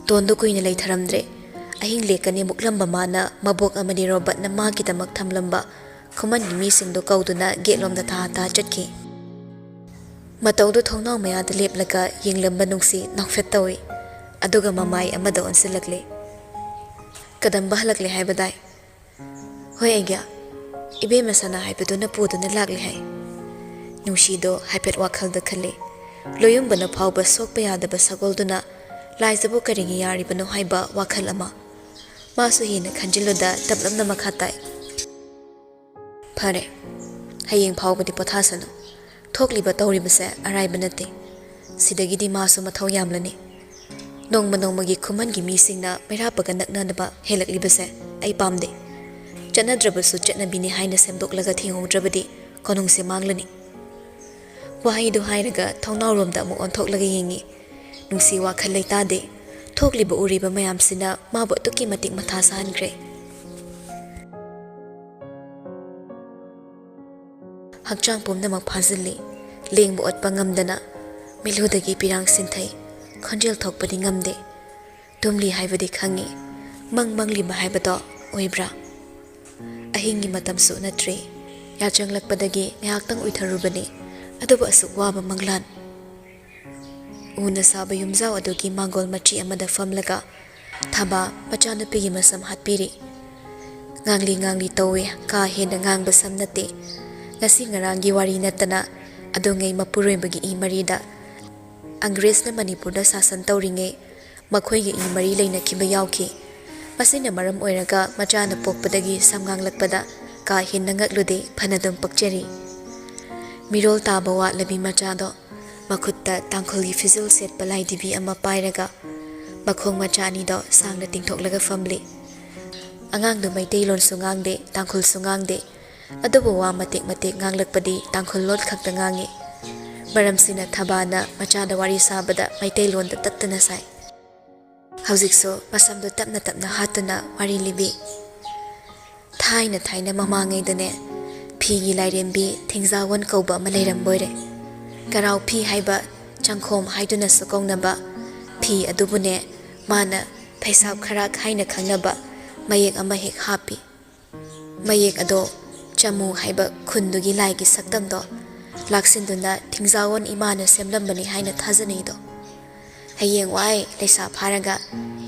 ꯇꯣꯟꯗꯨ ꯀꯨꯏꯅ ꯂꯩꯊꯔꯝꯗ꯭ꯔꯦ꯫ ꯑꯍꯤꯡ ꯂꯦꯛꯀꯅꯤ ꯃꯨꯛꯂꯝꯕ ꯃꯥꯅ ꯃꯕꯣꯛ ꯑꯃꯗꯤ ꯔꯣꯕꯔꯠꯅ ꯃꯥꯒꯤꯗꯃꯛ ꯊꯝꯂꯝꯕ ꯈꯨꯃꯟꯒꯤ ꯃꯤꯁꯤꯡꯗꯨ ꯀꯧꯗꯨꯅ ꯒꯦꯠꯂꯣꯝꯗ ꯊꯥ ꯊꯥ ꯆꯠꯈꯤ꯫ ꯃꯇꯧꯗꯨ ꯊꯣꯡꯅꯥꯎ ꯃꯌꯥꯗ ꯂꯦꯞꯂꯒ ꯌꯦꯡꯂꯝꯕ ꯅꯨꯡꯁꯤ ꯅꯣꯛꯐꯦꯠ ꯇꯧꯏ꯫ ꯑꯗꯨꯒ ꯃꯃꯥꯏ ꯑꯃꯗ ꯑꯣꯟꯁꯤꯜꯂꯛꯂꯦ꯫ "ꯀꯗꯝꯕ ꯍꯜꯂꯛꯂꯦ ꯍꯥꯏꯕꯗꯥꯏ?" "ꯍꯣꯏ ꯑꯩꯒꯤ꯫ ꯏꯕꯦꯝꯃ ꯁꯅꯥ ꯍꯥꯏꯕꯗꯨꯅ ꯄꯨꯗꯨꯅ ꯂꯥꯛꯂꯦ ꯍꯥꯏ"꯫ ꯅꯨꯡꯁꯤꯗꯣ ꯍꯥꯏꯐꯦꯠ ꯋꯥꯈꯜꯗ ꯈꯜꯂꯤ꯫ ꯂꯣꯌꯨꯝꯕꯅ ꯐꯥꯎꯕ ꯁꯣꯛꯄ ꯌꯥꯗꯕ ꯁꯒꯣꯜꯗꯨꯅ ꯂꯥꯏꯖꯕꯨ ꯀꯔꯤꯒꯤ ꯌꯥꯔꯤꯕꯅꯣ ꯍꯥꯏꯕ ꯋꯥꯈꯜ ꯑꯃ꯫ ꯃꯥꯁꯨ ꯍꯦꯟꯅ ꯈꯟꯖꯤꯜꯂꯨꯗ ꯇꯞꯂꯞꯅ ꯃꯈꯥ ꯇꯥꯏ꯫ "ꯐꯔꯦ, ꯍꯌꯦꯡ ꯐꯥꯎꯕꯗꯤ ꯄꯣꯊꯥꯁꯅꯨ꯫ ꯊꯣꯛꯂꯤꯕ ꯇꯧꯔꯤꯕꯁꯦ ꯑꯔꯥꯏꯕ ꯅꯠꯇꯦ꯫ ꯁꯤꯗꯒꯤꯗꯤ ꯃꯥꯁꯨ ꯃꯊꯧ ꯌꯥꯝꯂꯅꯤ꯫ ꯅꯣꯡꯃ ꯅꯣꯡꯃꯒꯤ ꯈꯨꯃꯟꯒꯤ ꯃꯤꯁꯤꯡꯅ ꯃꯩꯔꯥ ꯄꯒ ꯅꯛꯅꯅꯕ ꯍꯦꯜꯂꯛꯂꯤꯕꯁꯦ ꯑꯩ ꯄꯥꯝꯗꯦ꯫ ꯆꯠꯅꯗ꯭ꯔꯕꯁꯨ ꯆꯠꯅꯕꯤꯅꯤ ꯍꯥꯏꯅ ꯁꯦꯝꯗꯣꯛꯂꯒ ꯊꯤꯡꯍꯧꯗ꯭ꯔꯕꯗꯤ ꯀꯣꯅꯨꯡꯁꯦ ꯃꯥꯡꯂꯅꯤ"꯫ ꯋꯥꯍꯩꯗꯨ ꯍꯥꯏꯔꯒ ꯊꯣꯡꯅꯥꯎꯔꯣꯝꯗ ꯑꯃꯨꯛ ꯑꯣꯟꯊꯣꯛꯂꯒ ꯌꯦꯡꯉꯤ꯫ ꯅꯨꯡꯁꯤ ꯋꯥꯈꯜ ꯂꯩꯇꯥꯗꯦ꯫ ꯊꯣꯛꯂꯤꯕ ꯎꯔꯤꯕ ꯃꯌꯥꯝꯁꯤꯅ ꯃꯥꯕꯨ ꯑꯗꯨꯛꯀꯤ ꯃꯇꯤꯛ ꯃꯊꯥ ꯁꯥꯍꯟꯈ꯭ꯔꯦ꯫ ꯍꯛꯆꯥꯡ ꯄꯨꯝꯅꯃꯛ ꯐꯥꯖꯤꯜꯂꯤ꯫ ꯂꯦꯡꯕ ꯑꯣꯠꯄ ꯉꯝꯗꯅ ꯃꯤꯠꯂꯨꯗꯒꯤ ꯄꯤꯔꯥꯡ ꯁꯤꯟꯊꯩ꯫ ꯈꯣꯟꯖꯦꯜ ꯊꯣꯛꯄꯗꯤ ꯉꯝꯗꯦ꯫ ꯇꯨꯝꯂꯤ ꯍꯥꯏꯕꯗꯤ ꯈꯪꯉꯤ꯫ ꯃꯪ ꯃꯪꯂꯤꯕ ꯍꯥꯏꯕꯗꯣ ꯑꯣꯏꯕ꯭ꯔꯥ? ꯑꯍꯤꯡꯒꯤ ꯃꯇꯝꯁꯨ ꯅꯠꯇ꯭ꯔꯤ꯫ ꯌꯥꯆꯪꯂꯛꯄꯗꯒꯤ ꯉꯥꯏꯍꯥꯛꯇꯪ ꯎꯏꯊꯔꯨꯕꯅꯤ꯫ ꯑꯗꯨꯕꯨ ꯑꯁꯨꯛ ꯋꯥꯕ ꯃꯪꯂꯥꯟ꯫ ꯎꯅ ꯁꯥꯕ ꯌꯨꯝꯖꯥꯎ ꯑꯗꯨꯒꯤ ꯃꯥꯡꯒꯣꯜ ꯃꯆꯤ ꯑꯃꯗ ꯐꯝꯂꯒ ꯊꯥꯕ ꯃꯆꯥꯅꯨꯄꯤꯒꯤ ꯃꯁꯝ ꯍꯥꯠꯄꯤꯔꯤ꯫ ꯉꯥꯡꯂꯤ ꯉꯥꯡꯂꯤ ꯇꯧꯏ, ꯀꯥ ꯍꯦꯟꯅ ꯉꯥꯡꯕ ꯁꯝ ꯅꯠꯇꯦ꯫ ꯉꯁꯤ ꯉꯔꯥꯡꯒꯤ ꯋꯥꯔꯤ ꯅꯠꯇꯅ ꯑꯗꯨꯉꯩ ꯃꯄꯨꯔꯣꯏꯕꯒꯤ ꯏ ꯃꯔꯤꯗ ꯑꯪꯒ꯭ꯔꯦꯖꯅ ꯃꯅꯤꯄꯨꯔꯗ ꯁꯥꯁꯟ ꯇꯧꯔꯤꯉꯩ ꯃꯈꯣꯏꯒꯤ ꯏ ꯃꯔꯤ ꯂꯩꯅꯈꯤꯕ ꯌꯥꯎꯈꯤ꯫ ꯃꯁꯤꯅ ꯃꯔꯝ ꯑꯣꯏꯔꯒ ꯃꯆꯥꯅ ꯄꯣꯛꯄꯗꯒꯤ ꯁꯝ ꯉꯥꯡꯂꯛꯄꯗ ꯀꯥ ꯍꯦꯟꯅ ꯉꯛꯂꯨꯗꯦ, ꯐꯅꯗꯨꯝ ꯄꯛꯆꯔꯤ꯫ ꯃꯤꯔꯣꯜ ꯇꯥꯕ ꯋꯥꯠꯂꯕꯤ ꯃꯆꯥꯗꯣ ꯃꯈꯨꯠꯇ ꯇꯥꯡꯈꯨꯜꯒꯤ ꯐꯤꯖꯣꯜ ꯁꯦꯠꯄ ꯂꯥꯏꯙꯤꯕꯤ ꯑꯃ ꯄꯥꯏꯔꯒ ꯃꯈꯣꯡ ꯃꯆꯥ ꯑꯅꯤꯗꯣ ꯁꯥꯡꯅ ꯇꯤꯡꯊꯣꯛꯂꯒ ꯐꯝꯂꯤ꯫ ꯑꯉꯥꯡꯗꯨ ꯃꯩꯇꯩꯂꯣꯟꯁꯨ ꯉꯥꯡꯗꯦ, ꯇꯥꯡꯈꯨꯜꯁꯨ ꯉꯥꯡꯗꯦ꯫ ꯑꯗꯨꯕꯨ ꯋꯥ ꯃꯇꯦꯛ ꯃꯇꯦꯛ ꯉꯥꯡꯂꯛꯄꯗꯤ ꯇꯥꯡꯈꯨꯜ ꯂꯣꯟ ꯈꯛꯇ ꯉꯥꯡꯏ꯫ ꯃꯔꯝꯁꯤꯅ ꯊꯕꯥꯅ ꯃꯆꯥꯗ ꯋꯥꯔꯤ ꯁꯥꯕꯗ ꯃꯩꯇꯩꯂꯣꯟꯗ ꯇꯠꯇꯅ ꯁꯥꯏ꯫ ꯍꯧꯖꯤꯛꯁꯨ ꯃꯁꯝꯗꯨ ꯇꯞꯅ ꯇꯞꯅ ꯍꯥꯠꯇꯨꯅ ꯋꯥꯔꯤ ꯂꯤꯕꯤ꯫ ꯊꯥꯏꯅ ꯊꯥꯏꯅ ꯃꯃꯥꯡꯉꯩꯗꯅꯦ, ꯐꯤꯒꯤ ꯂꯥꯏꯔꯦꯝꯕꯤ ꯊꯤꯡꯖꯥꯋꯣꯟ ꯀꯧꯕ ꯑꯃ ꯂꯩꯔꯝꯕꯣꯏꯔꯦ꯫ ꯀꯔꯥꯎ ꯐꯤ ꯍꯥꯏꯕ, ꯆꯪꯈꯣꯝ ꯍꯥꯏꯗꯨꯅꯁꯨ ꯀꯧꯅꯕ ꯐꯤ ꯑꯗꯨꯕꯨꯅꯦ, ꯃꯥꯅ ꯐꯩꯁꯥꯞ ꯈꯔꯥꯛ ꯍꯥꯏꯅ ꯈꯪꯅꯕ ꯃꯌꯦꯛ ꯑꯃ ꯍꯦꯛ ꯍꯥꯞꯄꯤ꯫ ꯃꯌꯦꯛ ꯑꯗꯣ ꯆꯃꯨ ꯍꯥꯏꯕ ꯈꯨꯟꯗꯨꯒꯤ ꯂꯥꯏꯒꯤ ꯁꯛꯇꯝꯗꯣ ꯂꯥꯛꯁꯤꯟꯗꯨꯅ ꯊꯤꯡꯖꯥꯋꯣꯟ ꯏꯃꯥꯅ ꯁꯦꯝꯂꯝꯕꯅꯤ ꯍꯥꯏꯅ ꯊꯥꯖꯅꯩꯗꯣ꯫ ꯍꯌꯦꯡꯋꯥꯏ ꯂꯩꯁꯥ ꯐꯥꯔꯒ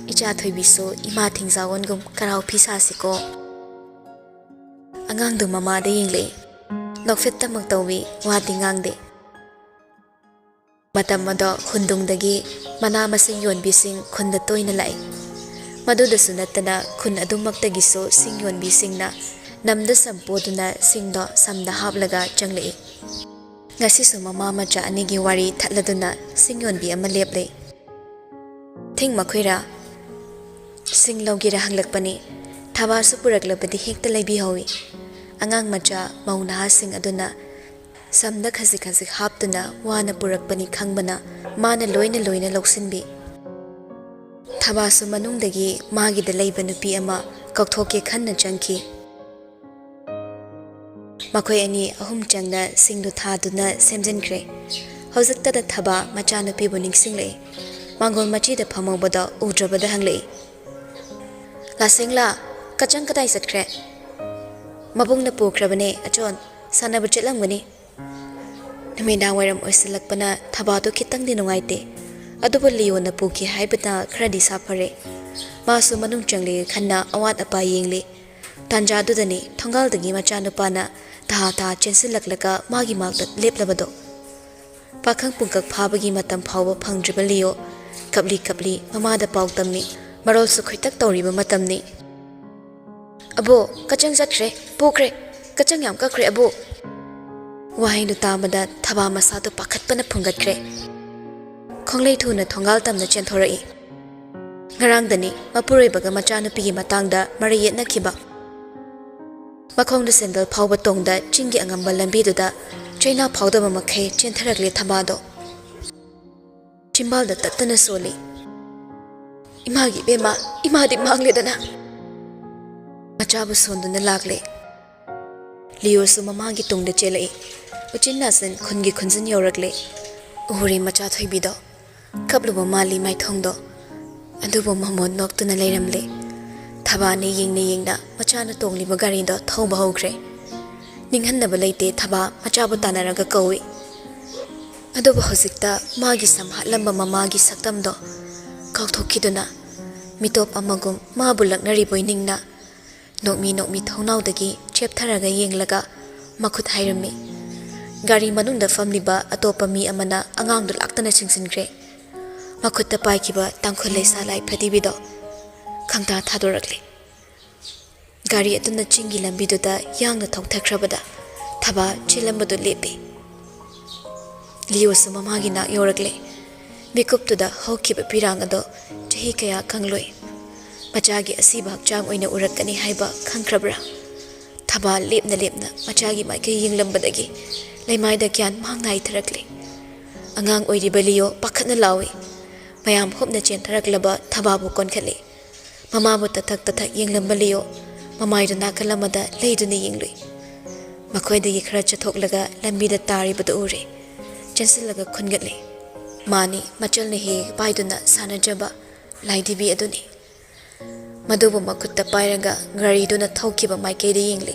ꯏꯆꯥ ꯊꯣꯏꯕꯤꯁꯨ ꯏꯃꯥ ꯊꯤꯡꯖꯥꯋꯣꯟꯒꯨꯝ ꯀꯔꯥꯎ ꯐꯤ ꯁꯥꯁꯤꯀꯣ꯫ ꯑꯉꯥꯡꯗꯨ ꯃꯃꯥꯗ ꯌꯦꯡꯂꯛꯏ꯫ ꯅꯣꯛꯐꯦꯠꯇꯃꯛ ꯇꯧꯏ, ꯋꯥꯗꯤ ꯉꯥꯡꯗꯦ꯫ ꯃꯇꯝ ꯑꯗꯣ ꯍꯨꯟꯗꯨꯡꯗꯒꯤ ꯃꯅꯥ ꯃꯁꯤꯡ ꯌꯣꯟꯕꯤꯁꯤꯡ ꯈꯨꯟꯗ ꯇꯣꯏꯅ ꯂꯥꯛꯏ꯫ ꯃꯗꯨꯗꯁꯨ ꯅꯠꯇꯅ ꯈꯨꯟ ꯑꯗꯨꯃꯛꯇꯒꯤꯁꯨ ꯁꯤꯡ ꯌꯣꯟꯕꯤꯁꯤꯡꯅ ꯅꯝꯗ ꯁꯝ ꯄꯣꯗꯨꯅ ꯁꯤꯡꯗꯣ ꯁꯝꯗ ꯍꯥꯞꯂꯒ ꯆꯪꯂꯛꯏ꯫ ꯉꯁꯤꯁꯨ ꯃꯃꯥ ꯃꯆꯥ ꯑꯅꯤꯒꯤ ꯋꯥꯔꯤ ꯊꯠꯂꯗꯨꯅ ꯁꯤꯡ ꯌꯣꯟꯕꯤ ꯑꯃ ꯂꯦꯞꯂꯦ꯫ "ꯊꯤꯡ ꯃꯈꯣꯏꯔꯥ?" "ꯁꯤꯡ ꯂꯧꯒꯦꯔꯥ ꯍꯪꯂꯛꯄꯅꯤ꯫ ꯊꯕꯥꯁꯨ ꯄꯨꯔꯛꯂꯕꯗꯤ ꯍꯦꯛꯇ ꯂꯩꯕꯤꯍꯧꯏ꯫" ꯑꯉꯥꯡ ꯃꯆꯥ ꯃꯧ ꯅꯍꯥꯁꯤꯡ ꯑꯗꯨꯅ ꯁꯝꯗ ꯈꯖꯤꯛ ꯈꯖꯤꯛ ꯍꯥꯞꯇꯨꯅ ꯋꯥꯅ ꯄꯨꯔꯛꯄꯅꯤ ꯈꯪꯕꯅ ꯃꯥꯅ ꯂꯣꯏꯅ ꯂꯣꯏꯅ ꯂꯧꯁꯤꯟꯕꯤ꯫ ꯊꯕꯥꯁꯨ ꯃꯅꯨꯡꯗꯒꯤ ꯃꯥꯒꯤꯗ ꯂꯩꯕ ꯅꯨꯄꯤ ꯑꯃ ꯀꯧꯊꯣꯛꯀꯦ ꯈꯟꯅ ꯆꯪꯈꯤ꯫ ꯃꯈꯣꯏ ꯑꯅꯤ ꯑꯍꯨꯝ ꯆꯪꯅ ꯁꯤꯡꯗꯨ ꯊꯥꯗꯨꯅ ꯁꯦꯝꯖꯤꯟꯈ꯭ꯔꯦ꯫ ꯍꯧꯖꯤꯛꯇꯗ ꯊꯕꯥ ꯃꯆꯥꯅꯨꯄꯤꯕꯨ ꯅꯤꯡꯁꯤꯡꯂꯛꯏ꯫ ꯃꯥꯡꯒꯣꯜ ꯃꯆꯤꯗ ꯐꯝꯍꯧꯕꯗꯣ ꯎꯗ꯭ꯔꯕꯗ ꯍꯪꯂꯛꯏ, "ꯂꯥꯁꯦꯡꯂꯥ, ꯀꯆꯪ ꯀꯗꯥꯏ ꯆꯠꯈ꯭ꯔꯦ?" "ꯃꯕꯨꯡꯅ ꯄꯨꯈ꯭ꯔꯕꯅꯦ ꯑꯆꯣꯟ, ꯁꯥꯟꯅꯕ ꯆꯠꯂꯝꯒꯅꯤ꯫" ꯅꯨꯃꯤꯗꯥꯡ ꯋꯥꯏꯔꯝ ꯑꯣꯏꯁꯤꯜꯂꯛꯄꯅ ꯊꯕꯥꯗꯨ ꯈꯤꯇꯪꯗꯤ ꯅꯨꯡꯉꯥꯏꯇꯦ꯫ ꯑꯗꯨꯕꯨ ꯂꯤꯌꯣꯅ ꯄꯨꯈꯤ ꯍꯥꯏꯕꯅ ꯈꯔꯗꯤ ꯁꯥꯐꯔꯦ꯫ ꯃꯥꯁꯨ ꯃꯅꯨꯡ ꯆꯪꯂꯒꯦ ꯈꯟꯅ ꯑꯋꯥꯠ ꯑꯄꯥ ꯌꯦꯡꯂꯤ꯫ ꯇꯥꯟꯖꯥꯗꯨꯗꯅꯤ ꯊꯣꯡꯒꯥꯜꯗꯒꯤ ꯃꯆꯥꯅꯨꯄꯥꯅ ꯇꯍꯥ ꯇꯍꯥ ꯆꯦꯟꯁꯤꯜꯂꯛꯂꯒ ꯃꯥꯒꯤ ꯃꯥꯛꯇ ꯂꯦꯞꯂꯕꯗꯣ꯫ ꯄꯥꯈꯪ ꯄꯨꯡꯀꯛ ꯐꯥꯕꯒꯤ ꯃꯇꯝ ꯐꯥꯎꯕ ꯐꯪꯗ꯭ꯔꯤꯕ ꯂꯤꯌꯣ ꯀꯞꯂꯤ ꯀꯞꯂꯤ ꯃꯃꯥꯗ ꯄꯥꯎ ꯇꯝꯃꯤ꯫ ꯃꯔꯣꯜꯁꯨ ꯈꯣꯏꯇꯛ ꯇꯧꯔꯤꯕ ꯃꯇꯝꯅꯤ꯫ "ꯑꯕꯣ, ꯀꯆꯪ ꯆꯠꯈ꯭ꯔꯦ, ꯄꯨꯈ꯭ꯔꯦ, ꯀꯆꯪ ꯌꯥꯝ ꯀꯛꯈ꯭ꯔꯦ ꯑꯕꯣ꯫" ꯋꯥꯍꯩꯗꯨ ꯇꯥꯕꯗ ꯊꯕꯥ ꯃꯁꯥꯗꯨ ꯄꯥꯈꯠꯄꯅ ꯐꯨꯡꯒꯠꯈ꯭ꯔꯦ꯫ ꯈꯣꯡꯂꯩ ꯊꯨꯅ ꯊꯣꯡꯒꯥꯜ ꯇꯝꯅ ꯆꯦꯟꯊꯣꯔꯛꯏ꯫ ꯉꯔꯥꯡꯗꯅꯤ ꯃꯄꯨꯔꯣꯏꯕꯒ ꯃꯆꯥꯅꯨꯄꯤꯒꯤ ꯃꯇꯥꯡꯗ ꯃꯔꯩ ꯌꯦꯠꯅꯈꯤꯕ꯫ ꯃꯈꯣꯡꯗ ꯁꯦꯟꯗꯜ ꯐꯥꯎꯕ ꯇꯣꯡꯗ ꯆꯤꯡꯒꯤ ꯑꯉꯝꯕ ꯂꯝꯕꯤꯗꯨꯗ ꯆꯩꯅꯥ ꯐꯥꯎꯗꯕ ꯃꯈꯩ ꯆꯦꯟꯊꯔꯛꯂꯦ ꯊꯕꯥꯗꯣ꯫ ꯆꯤꯝꯕꯥꯜꯗ ꯇꯠꯇꯅ ꯁꯣꯜꯂꯤ꯫ "ꯏꯃꯥꯒꯤ ꯏꯕꯦꯝꯃ, ꯏꯃꯥꯗꯤ ꯃꯥꯡꯂꯦꯗꯅ!" ꯃꯆꯥꯕꯨ ꯁꯣꯟꯗꯨꯅ ꯂꯥꯛꯂꯦ꯫ ꯂꯤꯌꯣꯁꯨ ꯃꯃꯥꯒꯤ ꯇꯨꯡꯗ ꯆꯦꯜꯂꯛꯏ꯫ ꯎꯆꯤꯟ ꯅꯥꯆꯤꯟ ꯈꯨꯟꯒꯤ ꯈꯨꯟꯖꯤꯟ ꯌꯧꯔꯛꯂꯦ꯫ ꯎꯍꯧꯔꯦ ꯃꯆꯥ ꯊꯣꯏꯕꯤꯗꯣ꯫ ꯀꯞꯂꯨꯕ ꯃꯥꯜꯂꯤ ꯃꯥꯏꯊꯣꯡꯗꯣ꯫ ꯑꯗꯨꯕꯨ ꯃꯃꯣꯟ ꯅꯣꯛꯇꯨꯅ ꯂꯩꯔꯝꯂꯦ꯫ ꯊꯕꯥꯅ ꯌꯦꯡꯅ ꯌꯦꯡꯅ ꯃꯆꯥꯅ ꯇꯣꯡꯂꯤꯕ ꯒꯥꯔꯤꯗꯣ ꯊꯧꯕ ꯍꯧꯈ꯭ꯔꯦ꯫ ꯅꯤꯡꯍꯟꯅꯕ ꯂꯩꯇꯦ, ꯊꯕꯥ ꯃꯆꯥꯕꯨ ꯇꯥꯟꯅꯔꯒ ꯀꯧꯏ꯫ ꯑꯗꯨꯕꯨ ꯍꯧꯖꯤꯛꯇ ꯃꯥꯒꯤ ꯁꯝ ꯍꯥꯠꯂꯝꯕ ꯃꯃꯥꯒꯤ ꯁꯛꯇꯝꯗꯣ ꯀꯥꯎꯊꯣꯛꯈꯤꯗꯨꯅ, ꯃꯤꯇꯣꯞ ꯑꯃꯒꯨꯝ ꯃꯥꯕꯨ ꯂꯛꯅꯔꯤꯕꯣꯏ ꯅꯤꯡꯅ, ꯅꯣꯛꯃꯤ ꯅꯣꯛꯃꯤ ꯊꯣꯡꯅꯥꯎꯗꯒꯤ ꯆꯦꯞꯊꯔꯒ ꯌꯦꯡꯂꯒ ꯃꯈꯨꯠ ꯍꯥꯏꯔꯝꯃꯤ꯫ ꯒꯥꯔꯤ ꯃꯅꯨꯡꯗ ꯐꯝꯂꯤꯕ ꯑꯇꯣꯞꯄ ꯃꯤ ꯑꯃꯅ ꯑꯉꯥꯡꯗꯨ ꯂꯥꯛꯇꯅ ꯆꯤꯡꯁꯤꯟꯈ꯭ꯔꯦ꯫ ꯃꯈꯨꯠꯇ ꯄꯥꯏꯈꯤꯕ ꯇꯥꯡꯈꯨꯜ ꯂꯩꯁꯥ ꯂꯥꯏ ꯐꯗꯤꯕꯤꯗꯣ ꯈꯪꯇꯥ ꯊꯥꯗꯣꯔꯛꯂꯦ꯫ ꯒꯥꯔꯤ ꯑꯗꯨꯅ ꯆꯤꯡꯒꯤ ꯂꯝꯕꯤꯗꯨꯗ ꯌꯥꯡꯅ ꯊꯧꯊꯈ꯭ꯔꯕꯗ ꯊꯕꯥ ꯆꯦꯜꯂꯝꯕꯗꯨ ꯂꯦꯞꯄꯤ꯫ ꯂꯤꯌꯣꯁꯨ ꯃꯃꯥꯒꯤ ꯅꯥꯛ ꯌꯧꯔꯛꯂꯦ꯫ ꯃꯤꯀꯨꯞꯇꯨꯗ ꯍꯧꯈꯤꯕ ꯄꯤꯔꯥꯡ ꯑꯗꯣ ꯆꯍꯤ ꯀꯌꯥ ꯈꯪꯂꯣꯏ꯫ ꯃꯆꯥꯒꯤ ꯑꯁꯤꯕ ꯍꯛꯆꯥꯡ ꯑꯣꯏꯅ ꯎꯔꯛꯀꯅꯤ ꯍꯥꯏꯕ ꯈꯪꯈ꯭ꯔꯕ꯭ꯔꯥ? ꯊꯕꯥ ꯂꯦꯞꯅ ꯂꯦꯞꯅ ꯃꯆꯥꯒꯤ ꯃꯥꯏꯀꯩ ꯌꯦꯡꯂꯝꯕꯗꯒꯤ ꯂꯩꯃꯥꯏꯗ ꯒ꯭ꯌꯥꯟ ꯃꯥꯡ ꯅꯥꯏꯊꯔꯛꯂꯦ꯫ ꯑꯉꯥꯡ ꯑꯣꯏꯔꯤꯕ ꯂꯤꯌꯣ ꯄꯥꯈꯠꯅ ꯂꯥꯎꯏ꯫ ꯃꯌꯥꯝ ꯍꯨꯞꯅ ꯆꯦꯟꯊꯔꯛꯂꯕ ꯊꯕꯥꯕꯨ ꯀꯣꯟꯈꯠꯂꯤ꯫ ꯃꯃꯥꯕꯨ ꯇꯊꯛ ꯇꯊꯛ ꯌꯦꯡꯂꯝꯕ ꯂꯤꯌꯣ ꯃꯃꯥꯏꯗꯨ ꯅꯥꯀꯜ ꯑꯃꯗ ꯂꯩꯗꯨꯅ ꯌꯦꯡꯂꯨꯏ꯫ ꯃꯈꯣꯏꯗꯒꯤ ꯈꯔ ꯆꯠꯊꯣꯛꯂꯒ ꯂꯝꯕꯤꯗ ꯇꯥꯔꯤꯕꯗꯨ ꯎꯔꯦ꯫ ꯆꯦꯟꯁꯤꯜꯂꯒ ꯈꯨꯟꯒꯠꯂꯦ꯫ ꯃꯥꯅꯤ, ꯃꯆꯜꯅ ꯍꯦꯛ ꯍꯦꯛ ꯄꯥꯏꯗꯨꯅ ꯁꯥꯟꯅꯖꯕ ꯂꯥꯏꯙꯤꯕꯤ ꯑꯗꯨꯅꯤ꯫ ꯃꯗꯨꯕꯨ ꯃꯈꯨꯠꯇ ꯄꯥꯏꯔꯒ ꯒꯥꯔꯤꯗꯨꯅ ꯊꯧꯈꯤꯕ ꯃꯥꯏꯀꯩꯗ ꯌꯦꯡꯂꯤ꯫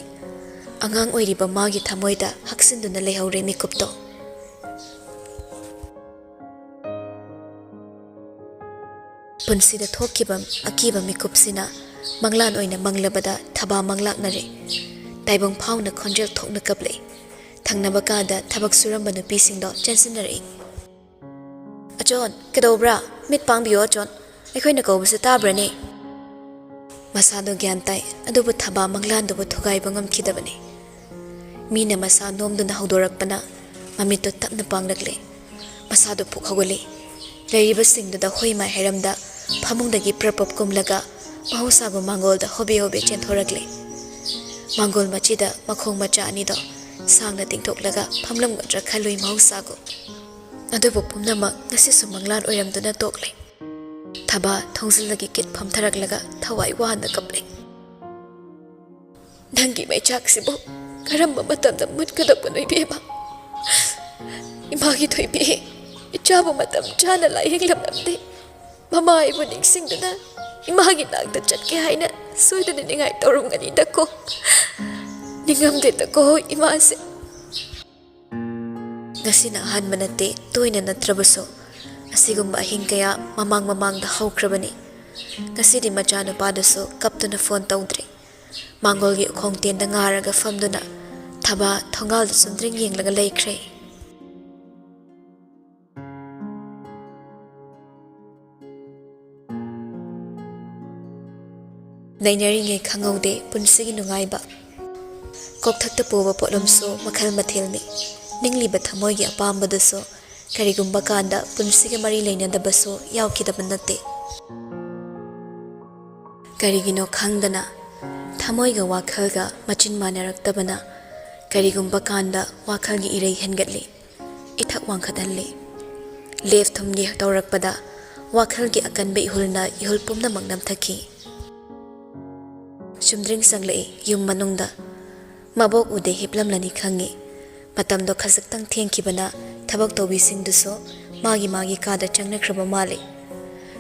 ꯑꯉꯥꯡ ꯑꯣꯏꯔꯤꯕ ꯃꯥꯒꯤ ꯊꯃꯣꯏꯗ ꯍꯛꯆꯤꯟꯗꯨꯅ ꯂꯩꯍꯧꯔꯦ ꯃꯤꯀꯨꯞꯇꯣ꯫ ꯄꯨꯟꯁꯤꯗ ꯊꯣꯛꯈꯤꯕ ꯑꯀꯤꯕ ꯃꯤꯀꯨꯞꯁꯤꯅ ꯃꯪꯂꯥꯟ ꯑꯣꯏꯅ ꯃꯪꯂꯕꯗ ꯊꯕꯥ ꯃꯪꯂꯥꯛꯅꯔꯦ꯫ ꯇꯥꯏꯕꯪ ꯐꯥꯎꯅ ꯈꯣꯟꯖꯦꯜ ꯊꯣꯛꯅ ꯀꯞꯂꯛꯏ꯫ ꯊꯪꯅꯕ ꯀꯥꯗ ꯊꯕꯛ ꯁꯨꯔꯝꯕ ꯅꯨꯄꯤꯁꯤꯡꯗꯣ ꯆꯦꯟꯁꯤꯟꯅꯔꯛꯏ꯫ "ꯑꯆꯣꯟ, ꯀꯩꯗꯧꯕ꯭ꯔꯥ? ꯃꯤꯠ ꯄꯥꯡꯕꯤꯌꯣ ꯑꯆꯣꯟ, ꯑꯩꯈꯣꯏꯅ ꯀꯧꯕꯁꯦ ꯇꯥꯕ꯭ꯔꯅꯦ?" ꯃꯁꯥꯗꯣ ꯒ꯭ꯌꯥꯟ ꯇꯥꯏ, ꯑꯗꯨꯕꯨ ꯊꯕꯥ ꯃꯪꯂꯥꯟꯗꯨꯕꯨ ꯊꯨꯒꯥꯏꯕ ꯉꯝꯈꯤꯗꯕꯅꯤ꯫ ꯃꯤꯅ ꯃꯁꯥ ꯅꯣꯝꯗꯨꯅ ꯍꯧꯗꯣꯔꯛꯄꯅ ꯃꯃꯤꯠꯇꯨ ꯇꯞꯅ ꯄꯥꯡꯂꯛꯂꯦ꯫ ꯃꯁꯥꯗꯨ ꯄꯨꯛ ꯍꯧꯒꯠꯂꯤ꯫ ꯂꯩꯔꯤꯕꯁꯤꯡꯗꯨꯗ ꯍꯣꯏ ꯃꯥꯏ ꯍꯥꯏꯔꯝꯗ ꯐꯃꯨꯡꯗꯒꯤ ꯄ꯭ꯔꯞ ꯄ꯭ꯔꯞ ꯀꯨꯝꯂꯒ ꯃꯍꯧꯁꯥꯒꯨꯝ ꯃꯥꯡꯒꯣꯜꯗ ꯍꯣꯕꯦ ꯍꯣꯕꯦ ꯆꯦꯟꯊꯣꯔꯛꯂꯦ꯫ ꯃꯥꯡꯒꯣꯜ ꯃꯆꯤꯗ ꯃꯈꯣꯡ ꯃꯆꯥ ꯑꯅꯤꯗꯣ ꯁꯥꯡꯅ ꯇꯤꯡꯊꯣꯛꯂꯒ ꯐꯝꯂꯝꯒꯗ꯭ꯔꯥ ꯈꯜꯂꯨꯏ ꯃꯍꯧꯁꯥꯒꯨꯝ꯫ ꯑꯗꯨꯕꯨ ꯄꯨꯝꯅꯃꯛ ꯉꯁꯤꯁꯨ ꯃꯪꯂꯥꯟ ꯑꯣꯏꯔꯝꯗꯨꯅ ꯇꯣꯛꯂꯦ꯫ ꯊꯕꯥ ꯊꯣꯡꯖꯤꯜꯗꯒꯤ ꯀꯤꯠ ꯐꯝꯊꯔꯛꯂꯒ ꯊꯋꯥꯏ ꯋꯥꯅ ꯀꯞꯂꯦ꯫ "ꯅꯪꯒꯤ ꯃꯩꯆꯥꯛꯁꯤꯕꯨ ꯀꯔꯝꯕ ꯃꯇꯝꯗ ꯃꯨꯠꯀꯗꯧꯕꯅꯣ, ꯏꯕꯦꯝꯃ? ꯏꯃꯥꯒꯤ ꯊꯣꯏꯕꯤ, ꯏꯆꯥꯕꯨ ꯃꯇꯝ ꯆꯥꯅ ꯂꯥꯏꯌꯦꯡꯂꯝꯂꯝꯗꯦ꯫ ꯃꯃꯥ ꯑꯩꯕꯨ ꯅꯤꯡꯁꯤꯡꯗꯨꯅ ꯏꯃꯥꯒꯤ ꯅꯥꯛꯇ ꯆꯠꯀꯦ ꯍꯥꯏꯅ ꯁꯣꯏꯗꯅ ꯅꯤꯡꯉꯥꯏ ꯇꯧꯔꯝꯒꯅꯤꯗꯀꯣ꯫ ꯅꯤꯡꯉꯝꯗꯦꯗꯀꯣ ꯏꯃꯥꯁꯦ꯫" ꯉꯁꯤꯅ ꯑꯍꯥꯟꯕ ꯅꯠꯇꯦ, ꯇꯣꯏꯅ ꯅꯠꯇ꯭ꯔꯕꯁꯨ ꯑꯁꯤꯒꯨꯝꯕ ꯑꯍꯤꯡ ꯀꯌꯥ ꯃꯃꯥꯡ ꯃꯃꯥꯡꯗ ꯍꯧꯈ꯭ꯔꯕꯅꯤ꯫ ꯉꯁꯤꯗꯤ ꯃꯆꯥꯅꯨꯄꯥꯗꯨꯁꯨ ꯀꯞꯇꯨꯅ ꯐꯣꯟ ꯇꯧꯗ꯭ꯔꯦ꯫ ꯃꯥꯡꯒꯣꯜꯒꯤ ꯎꯈꯣꯡ ꯇꯦꯟꯗ ꯉꯥꯔꯒ ꯐꯝꯗꯨꯅ ꯊꯕꯥ ꯊꯣꯡꯒꯥꯜꯗ ꯆꯨꯝꯗ꯭ꯔꯤꯡ ꯌꯦꯡꯂꯒ ꯂꯩꯈ꯭ꯔꯦ꯫ ꯅꯩꯅꯔꯤꯉꯩ ꯈꯪꯍꯧꯗꯦ ꯄꯨꯟꯁꯤꯒꯤ ꯅꯨꯡꯉꯥꯏꯕ꯫ ꯀꯣꯛꯊꯛꯇ ꯄꯨꯕ ꯄꯣꯠꯂꯨꯝꯁꯨ ꯃꯈꯜ ꯃꯊꯦꯜꯅꯤ꯫ ꯅꯤꯡꯂꯤꯕ ꯊꯃꯣꯏꯒꯤ ꯑꯄꯥꯝꯕꯗꯨꯁꯨ ꯀꯔꯤꯒꯨꯝꯕ ꯀꯥꯟꯗ ꯄꯨꯟꯁꯤꯒ ꯃꯔꯤ ꯂꯩꯅꯗꯕꯁꯨ ꯌꯥꯎꯈꯤꯗꯕ ꯅꯠꯇꯦ꯫ ꯀꯔꯤꯒꯤꯅꯣ ꯈꯪꯗꯅ ꯊꯃꯣꯏꯒ ꯋꯥꯈꯜꯒ ꯃꯆꯤꯟ ꯃꯥꯟꯅꯔꯛꯇꯕꯅ ꯀꯔꯤꯒꯨꯝꯕ ꯀꯥꯟꯗ ꯋꯥꯈꯜꯒꯤ ꯏꯔꯩ ꯍꯦꯟꯒꯠꯂꯤ, ꯏꯊꯛ ꯋꯥꯡꯈꯠꯍꯜꯂꯤ꯫ ꯂꯦꯞ ꯊꯨꯝꯒꯤ ꯇꯧꯔꯛꯄꯗ ꯋꯥꯈꯜꯒꯤ ꯑꯀꯟꯕ ꯏꯍꯨꯜꯅ ꯏꯍꯨꯜ ꯄꯨꯝꯅꯃꯛ ꯅꯝꯊꯈꯤ꯫ ꯆꯨꯝꯗ꯭ꯔꯤꯡ ꯆꯪꯂꯛꯏ ꯌꯨꯝ ꯃꯅꯨꯡꯗ꯫ ꯃꯕꯣꯛ ꯎꯗꯦ ꯍꯤꯞꯂꯝꯂꯅꯤ ꯈꯪꯉꯤ꯫ ꯃꯇꯝꯗꯣ ꯈꯖꯤꯛꯇꯪ ꯊꯦꯡꯈꯤꯕꯅ ꯊꯕꯛ ꯇꯧꯕꯤꯁꯤꯡꯗꯨꯁꯨ ꯃꯥꯒꯤ ꯃꯥꯒꯤ ꯀꯥꯗ ꯆꯪꯅꯈ꯭ꯔꯕ ꯃꯥꯜꯂꯤ꯫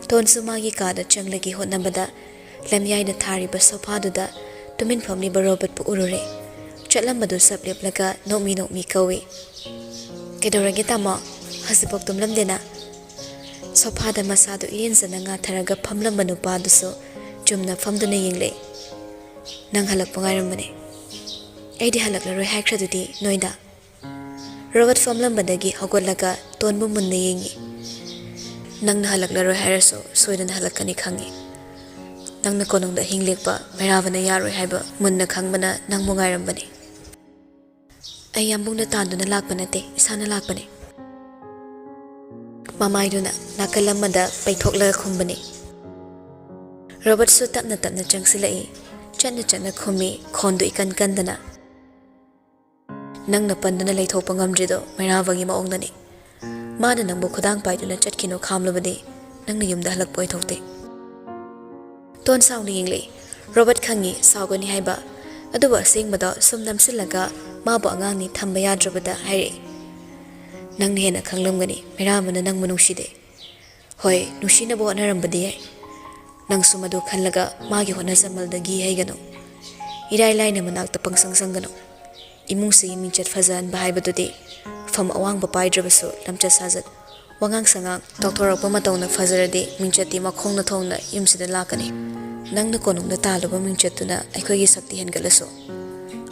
ꯇꯣꯟꯁꯨ ꯃꯥꯒꯤ ꯀꯥꯗ ꯆꯪꯂꯒꯦ ꯍꯣꯠꯅꯕꯗ ꯂꯝꯌꯥꯏꯗ ꯊꯥꯔꯤꯕ ꯁꯣꯐꯥꯗꯨꯗ ꯇꯨꯃꯤꯟ ꯐꯝꯂꯤꯕ ꯔꯣꯕꯔꯠꯄꯨ ꯎꯔꯨꯔꯦ꯫ ꯆꯠꯂꯝꯕꯗꯨ ꯆꯞ ꯂꯦꯞꯂꯒ ꯅꯣꯛꯃꯤ ꯅꯣꯛꯃꯤ ꯀꯧꯏ꯫ "ꯀꯩꯗꯧꯔꯒꯦ ꯇꯥꯃꯣ? ꯍꯧꯖꯤꯛꯐꯥꯎ ꯇꯨꯝꯂꯝꯗꯦꯅ?" ꯁꯣꯐꯥꯗ ꯃꯁꯥꯗꯨ ꯏꯔꯦꯟꯖꯅ ꯉꯥꯊꯔꯒ ꯐꯝꯂꯝꯕ ꯅꯨꯄꯥꯗꯨꯁꯨ ꯆꯨꯝꯅ ꯐꯝꯗꯨꯅ ꯌꯦꯡꯂꯛꯏ꯫ "ꯅꯪ ꯍꯜꯂꯛꯄ ꯉꯥꯏꯔꯝꯕꯅꯦ꯫ ꯑꯩꯗꯤ ꯍꯜꯂꯛꯂꯔꯣꯏ ꯍꯥꯏꯈ꯭ꯔꯗꯨꯗꯤ ꯅꯣꯏꯗ?" ꯔꯣꯕꯔꯠ ꯐꯝꯂꯝꯕꯗꯒꯤ ꯍꯧꯒꯠꯂꯒ ꯇꯣꯟꯕꯨ ꯃꯨꯟꯅ ꯌꯦꯡꯉꯤ꯫ "ꯅꯪꯅ ꯍꯜꯂꯛꯂꯔꯣꯏ ꯍꯥꯏꯔꯁꯨ ꯁꯣꯏꯗꯅ ꯍꯜꯂꯛꯀꯅꯤ ꯈꯪꯉꯤ꯫ ꯅꯪꯅ ꯀꯣꯅꯨꯡꯗ ꯑꯍꯤꯡ ꯂꯦꯛꯄ ꯃꯩꯔꯥꯕꯅ ꯌꯥꯔꯣꯏ ꯍꯥꯏꯕ ꯃꯨꯟꯅ ꯈꯪꯕꯅ ꯅꯪꯕꯨ ꯉꯥꯏꯔꯝꯕꯅꯤ꯫ ꯑꯩ ꯌꯥꯝꯕꯨꯡꯅ ꯇꯥꯟꯗꯨꯅ ꯂꯥꯛꯄ ꯅꯠꯇꯦ, ꯏꯁꯥꯅ ꯂꯥꯛꯄꯅꯤ꯫" ꯃꯃꯥꯏꯗꯨꯅ ꯅꯥꯀꯜ ꯑꯃꯗ ꯄꯩꯊꯣꯛꯂꯒ ꯈꯨꯝꯕꯅꯤ꯫ ꯔꯣꯕꯔꯠꯁꯨ ꯇꯞꯅ ꯇꯞꯅ ꯆꯪꯁꯤꯜꯂꯛꯏ꯫ ꯆꯠꯅ ꯆꯠꯅ ꯈꯨꯝꯃꯤ, ꯈꯣꯟꯗꯨ ꯏꯀꯟ ꯀꯟꯗꯅ꯫ "ꯅꯪꯅ ꯄꯟꯗꯨꯅ ꯂꯩꯊꯣꯛꯄ ꯉꯝꯗ꯭ꯔꯤꯗꯣ ꯃꯩꯔꯥꯕꯒꯤ ꯃꯑꯣꯡꯗꯅꯤ꯫ ꯃꯥꯅ ꯅꯪꯕꯨ ꯈꯨꯗꯥꯡ ꯄꯥꯏꯗꯨꯅ ꯆꯠꯈꯤꯅꯨ ꯈꯥꯝꯂꯨꯕꯗꯤ ꯅꯪꯅ ꯌꯨꯝꯗ ꯍꯜꯂꯛꯄ ꯑꯣꯏꯊꯣꯛꯇꯦ꯫" ꯇꯣꯟ ꯁꯥꯎꯅ ꯌꯦꯡꯂꯛꯏ꯫ ꯔꯣꯕꯔꯠ ꯈꯪꯉꯤ ꯁꯥꯎꯒꯅꯤ ꯍꯥꯏꯕ, ꯑꯗꯨꯕꯨ ꯑꯁꯦꯡꯕꯗꯣ ꯁꯨꯝ ꯅꯝꯁꯤꯜꯂꯒ ꯃꯥꯕꯨ ꯑꯉꯥꯡꯅꯤ ꯊꯝꯕ ꯌꯥꯗ꯭ꯔꯕꯗ ꯍꯥꯏꯔꯛꯏ, "ꯅꯪꯅ ꯍꯦꯟꯅ ꯈꯪꯂꯝꯒꯅꯤ, ꯃꯩꯔꯥꯕꯅ ꯅꯪꯕꯨ ꯅꯨꯡꯁꯤꯗꯦ꯫ ꯍꯣꯏ, ꯅꯨꯡꯁꯤꯅꯕ ꯍꯣꯠꯅꯔꯝꯕꯗꯤ ꯌꯥꯏ꯫ ꯅꯪꯁꯨ ꯃꯗꯨ ꯈꯜꯂꯒ ꯃꯥꯒꯤ ꯍꯣꯠꯅꯖꯃꯜꯗ ꯘꯤ ꯍꯩꯒꯅꯨ꯫ ꯏꯔꯥꯏ ꯂꯥꯏꯅ ꯃꯅꯥꯛꯇ ꯄꯪꯁꯪ ꯁꯪꯒꯅꯨ꯫ ꯏꯃꯨꯡꯁꯤꯒꯤ ꯃꯤꯡꯆꯠ ꯐꯖꯍꯟꯕ ꯍꯥꯏꯕꯗꯨꯗꯤ ꯐꯝ ꯑꯋꯥꯡꯕ ꯄꯥꯏꯗ꯭ꯔꯕꯁꯨ ꯂꯝꯆꯠ ꯁꯥꯖꯠ, ꯋꯥꯉꯥꯡ ꯁꯉꯥꯡ, ꯇꯧꯊꯣꯔꯛꯄ ꯃꯇꯧꯅ ꯐꯖꯔꯗꯤ ꯃꯤꯡꯆꯠꯇꯤ ꯃꯈꯣꯡꯅ ꯊꯣꯡꯅ ꯌꯨꯝꯁꯤꯗ ꯂꯥꯛꯀꯅꯤ꯫ ꯅꯪꯅ ꯀꯣꯅꯨꯡꯗ ꯇꯥꯜꯂꯨꯕ ꯃꯤꯡꯆꯠꯇꯨꯅ ꯑꯩꯈꯣꯏꯒꯤ ꯁꯛꯇꯤ ꯍꯦꯟꯒꯠꯂꯁꯨ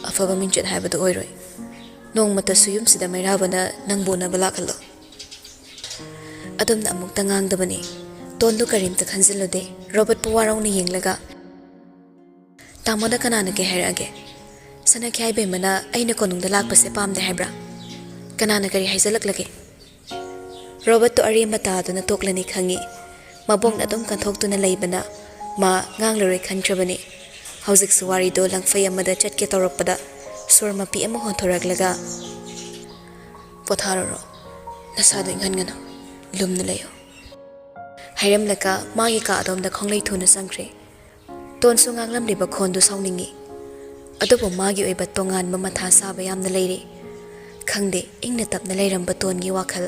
ꯑꯐꯕ ꯃꯤꯡꯆꯠ ꯍꯥꯏꯕꯗꯨ ꯑꯣꯏꯔꯣꯏ꯫ ꯅꯣꯡꯃꯇꯁꯨ ꯌꯨꯝꯁꯤꯗ ꯃꯩꯔꯥꯕꯅ ꯅꯪꯕꯨ ꯎꯅꯕ ꯂꯥꯛꯍꯜꯂꯣ꯫" ꯑꯗꯨꯝꯅ ꯑꯃꯨꯛꯇ ꯉꯥꯡꯗꯕꯅꯤ꯫ ꯇꯣꯟꯗꯨ ꯀꯔꯤꯝꯇ ꯈꯟꯖꯤꯜꯂꯨꯗꯦ꯫ ꯔꯣꯕꯔꯠꯄꯨ ꯋꯥꯔꯧꯅ ꯌꯦꯡꯂꯒ, "ꯇꯥꯃꯣꯗ ꯀꯅꯥꯅ ꯀꯩ ꯍꯥꯏꯔꯛꯑꯒꯦ? ꯁꯅꯥꯈ꯭ꯌꯥꯏ ꯕꯦꯝꯃꯅ ꯑꯩꯅ ꯀꯣꯅꯨꯡꯗ ꯂꯥꯛꯄꯁꯦ ꯄꯥꯝꯗꯦ ꯍꯥꯏꯕ꯭ꯔꯥ? ꯀꯅꯥꯅ ꯀꯔꯤ ꯍꯥꯏꯖꯜꯂꯛꯂꯒꯦ?" ꯔꯣꯕꯔꯠꯇꯣ ꯑꯔꯦꯝꯕ ꯇꯥꯗꯨꯅ ꯇꯣꯛꯂꯅꯤ ꯈꯪꯉꯤ꯫ ꯃꯕꯣꯛꯅ ꯑꯗꯨꯝ ꯀꯟꯊꯣꯛꯇꯨꯅ ꯂꯩꯕꯅ ꯃꯥ ꯉꯥꯡꯂꯔꯣꯏ ꯈꯟꯈ꯭ꯔꯕꯅꯤ꯫ ꯍꯧꯖꯤꯛꯁꯨ ꯋꯥꯔꯤꯗꯣ ꯂꯪꯐꯩ ꯑꯃꯗ ꯆꯠꯀꯦ ꯇꯧꯔꯛꯄꯗ ꯁꯣꯔ ꯃꯄꯤ ꯑꯃ ꯍꯣꯟꯊꯣꯔꯛꯂꯒ, "ꯄꯣꯊꯥꯔꯨꯔꯣ, ꯅꯁꯥꯗꯣ ꯏꯪꯍꯟꯒꯅꯨ, ꯂꯨꯝꯅ ꯂꯩꯌꯨ" ꯍꯥꯏꯔꯝꯂꯒ ꯃꯥꯒꯤ ꯀꯥ ꯑꯗꯣꯝꯗ ꯈꯣꯡꯂꯩ ꯊꯨꯅ ꯆꯪꯈ꯭ꯔꯦ꯫ ꯇꯣꯟꯁꯨ ꯉꯥꯡꯂꯝꯂꯤꯕ ꯈꯣꯟꯗꯨ ꯁꯥꯎꯅꯤꯡꯏ꯫ ꯑꯗꯨꯕꯨ ꯃꯥꯒꯤ ꯑꯣꯏꯕ ꯇꯣꯉꯥꯟꯕ ꯃꯊꯥ ꯁꯥꯕ ꯌꯥꯝꯅ ꯂꯩꯔꯤ꯫ ꯈꯪꯗꯦ, ꯏꯪꯅ ꯇꯞꯅ ꯂꯩꯔꯝꯕ ꯇꯣꯟꯒꯤ ꯋꯥꯈꯜ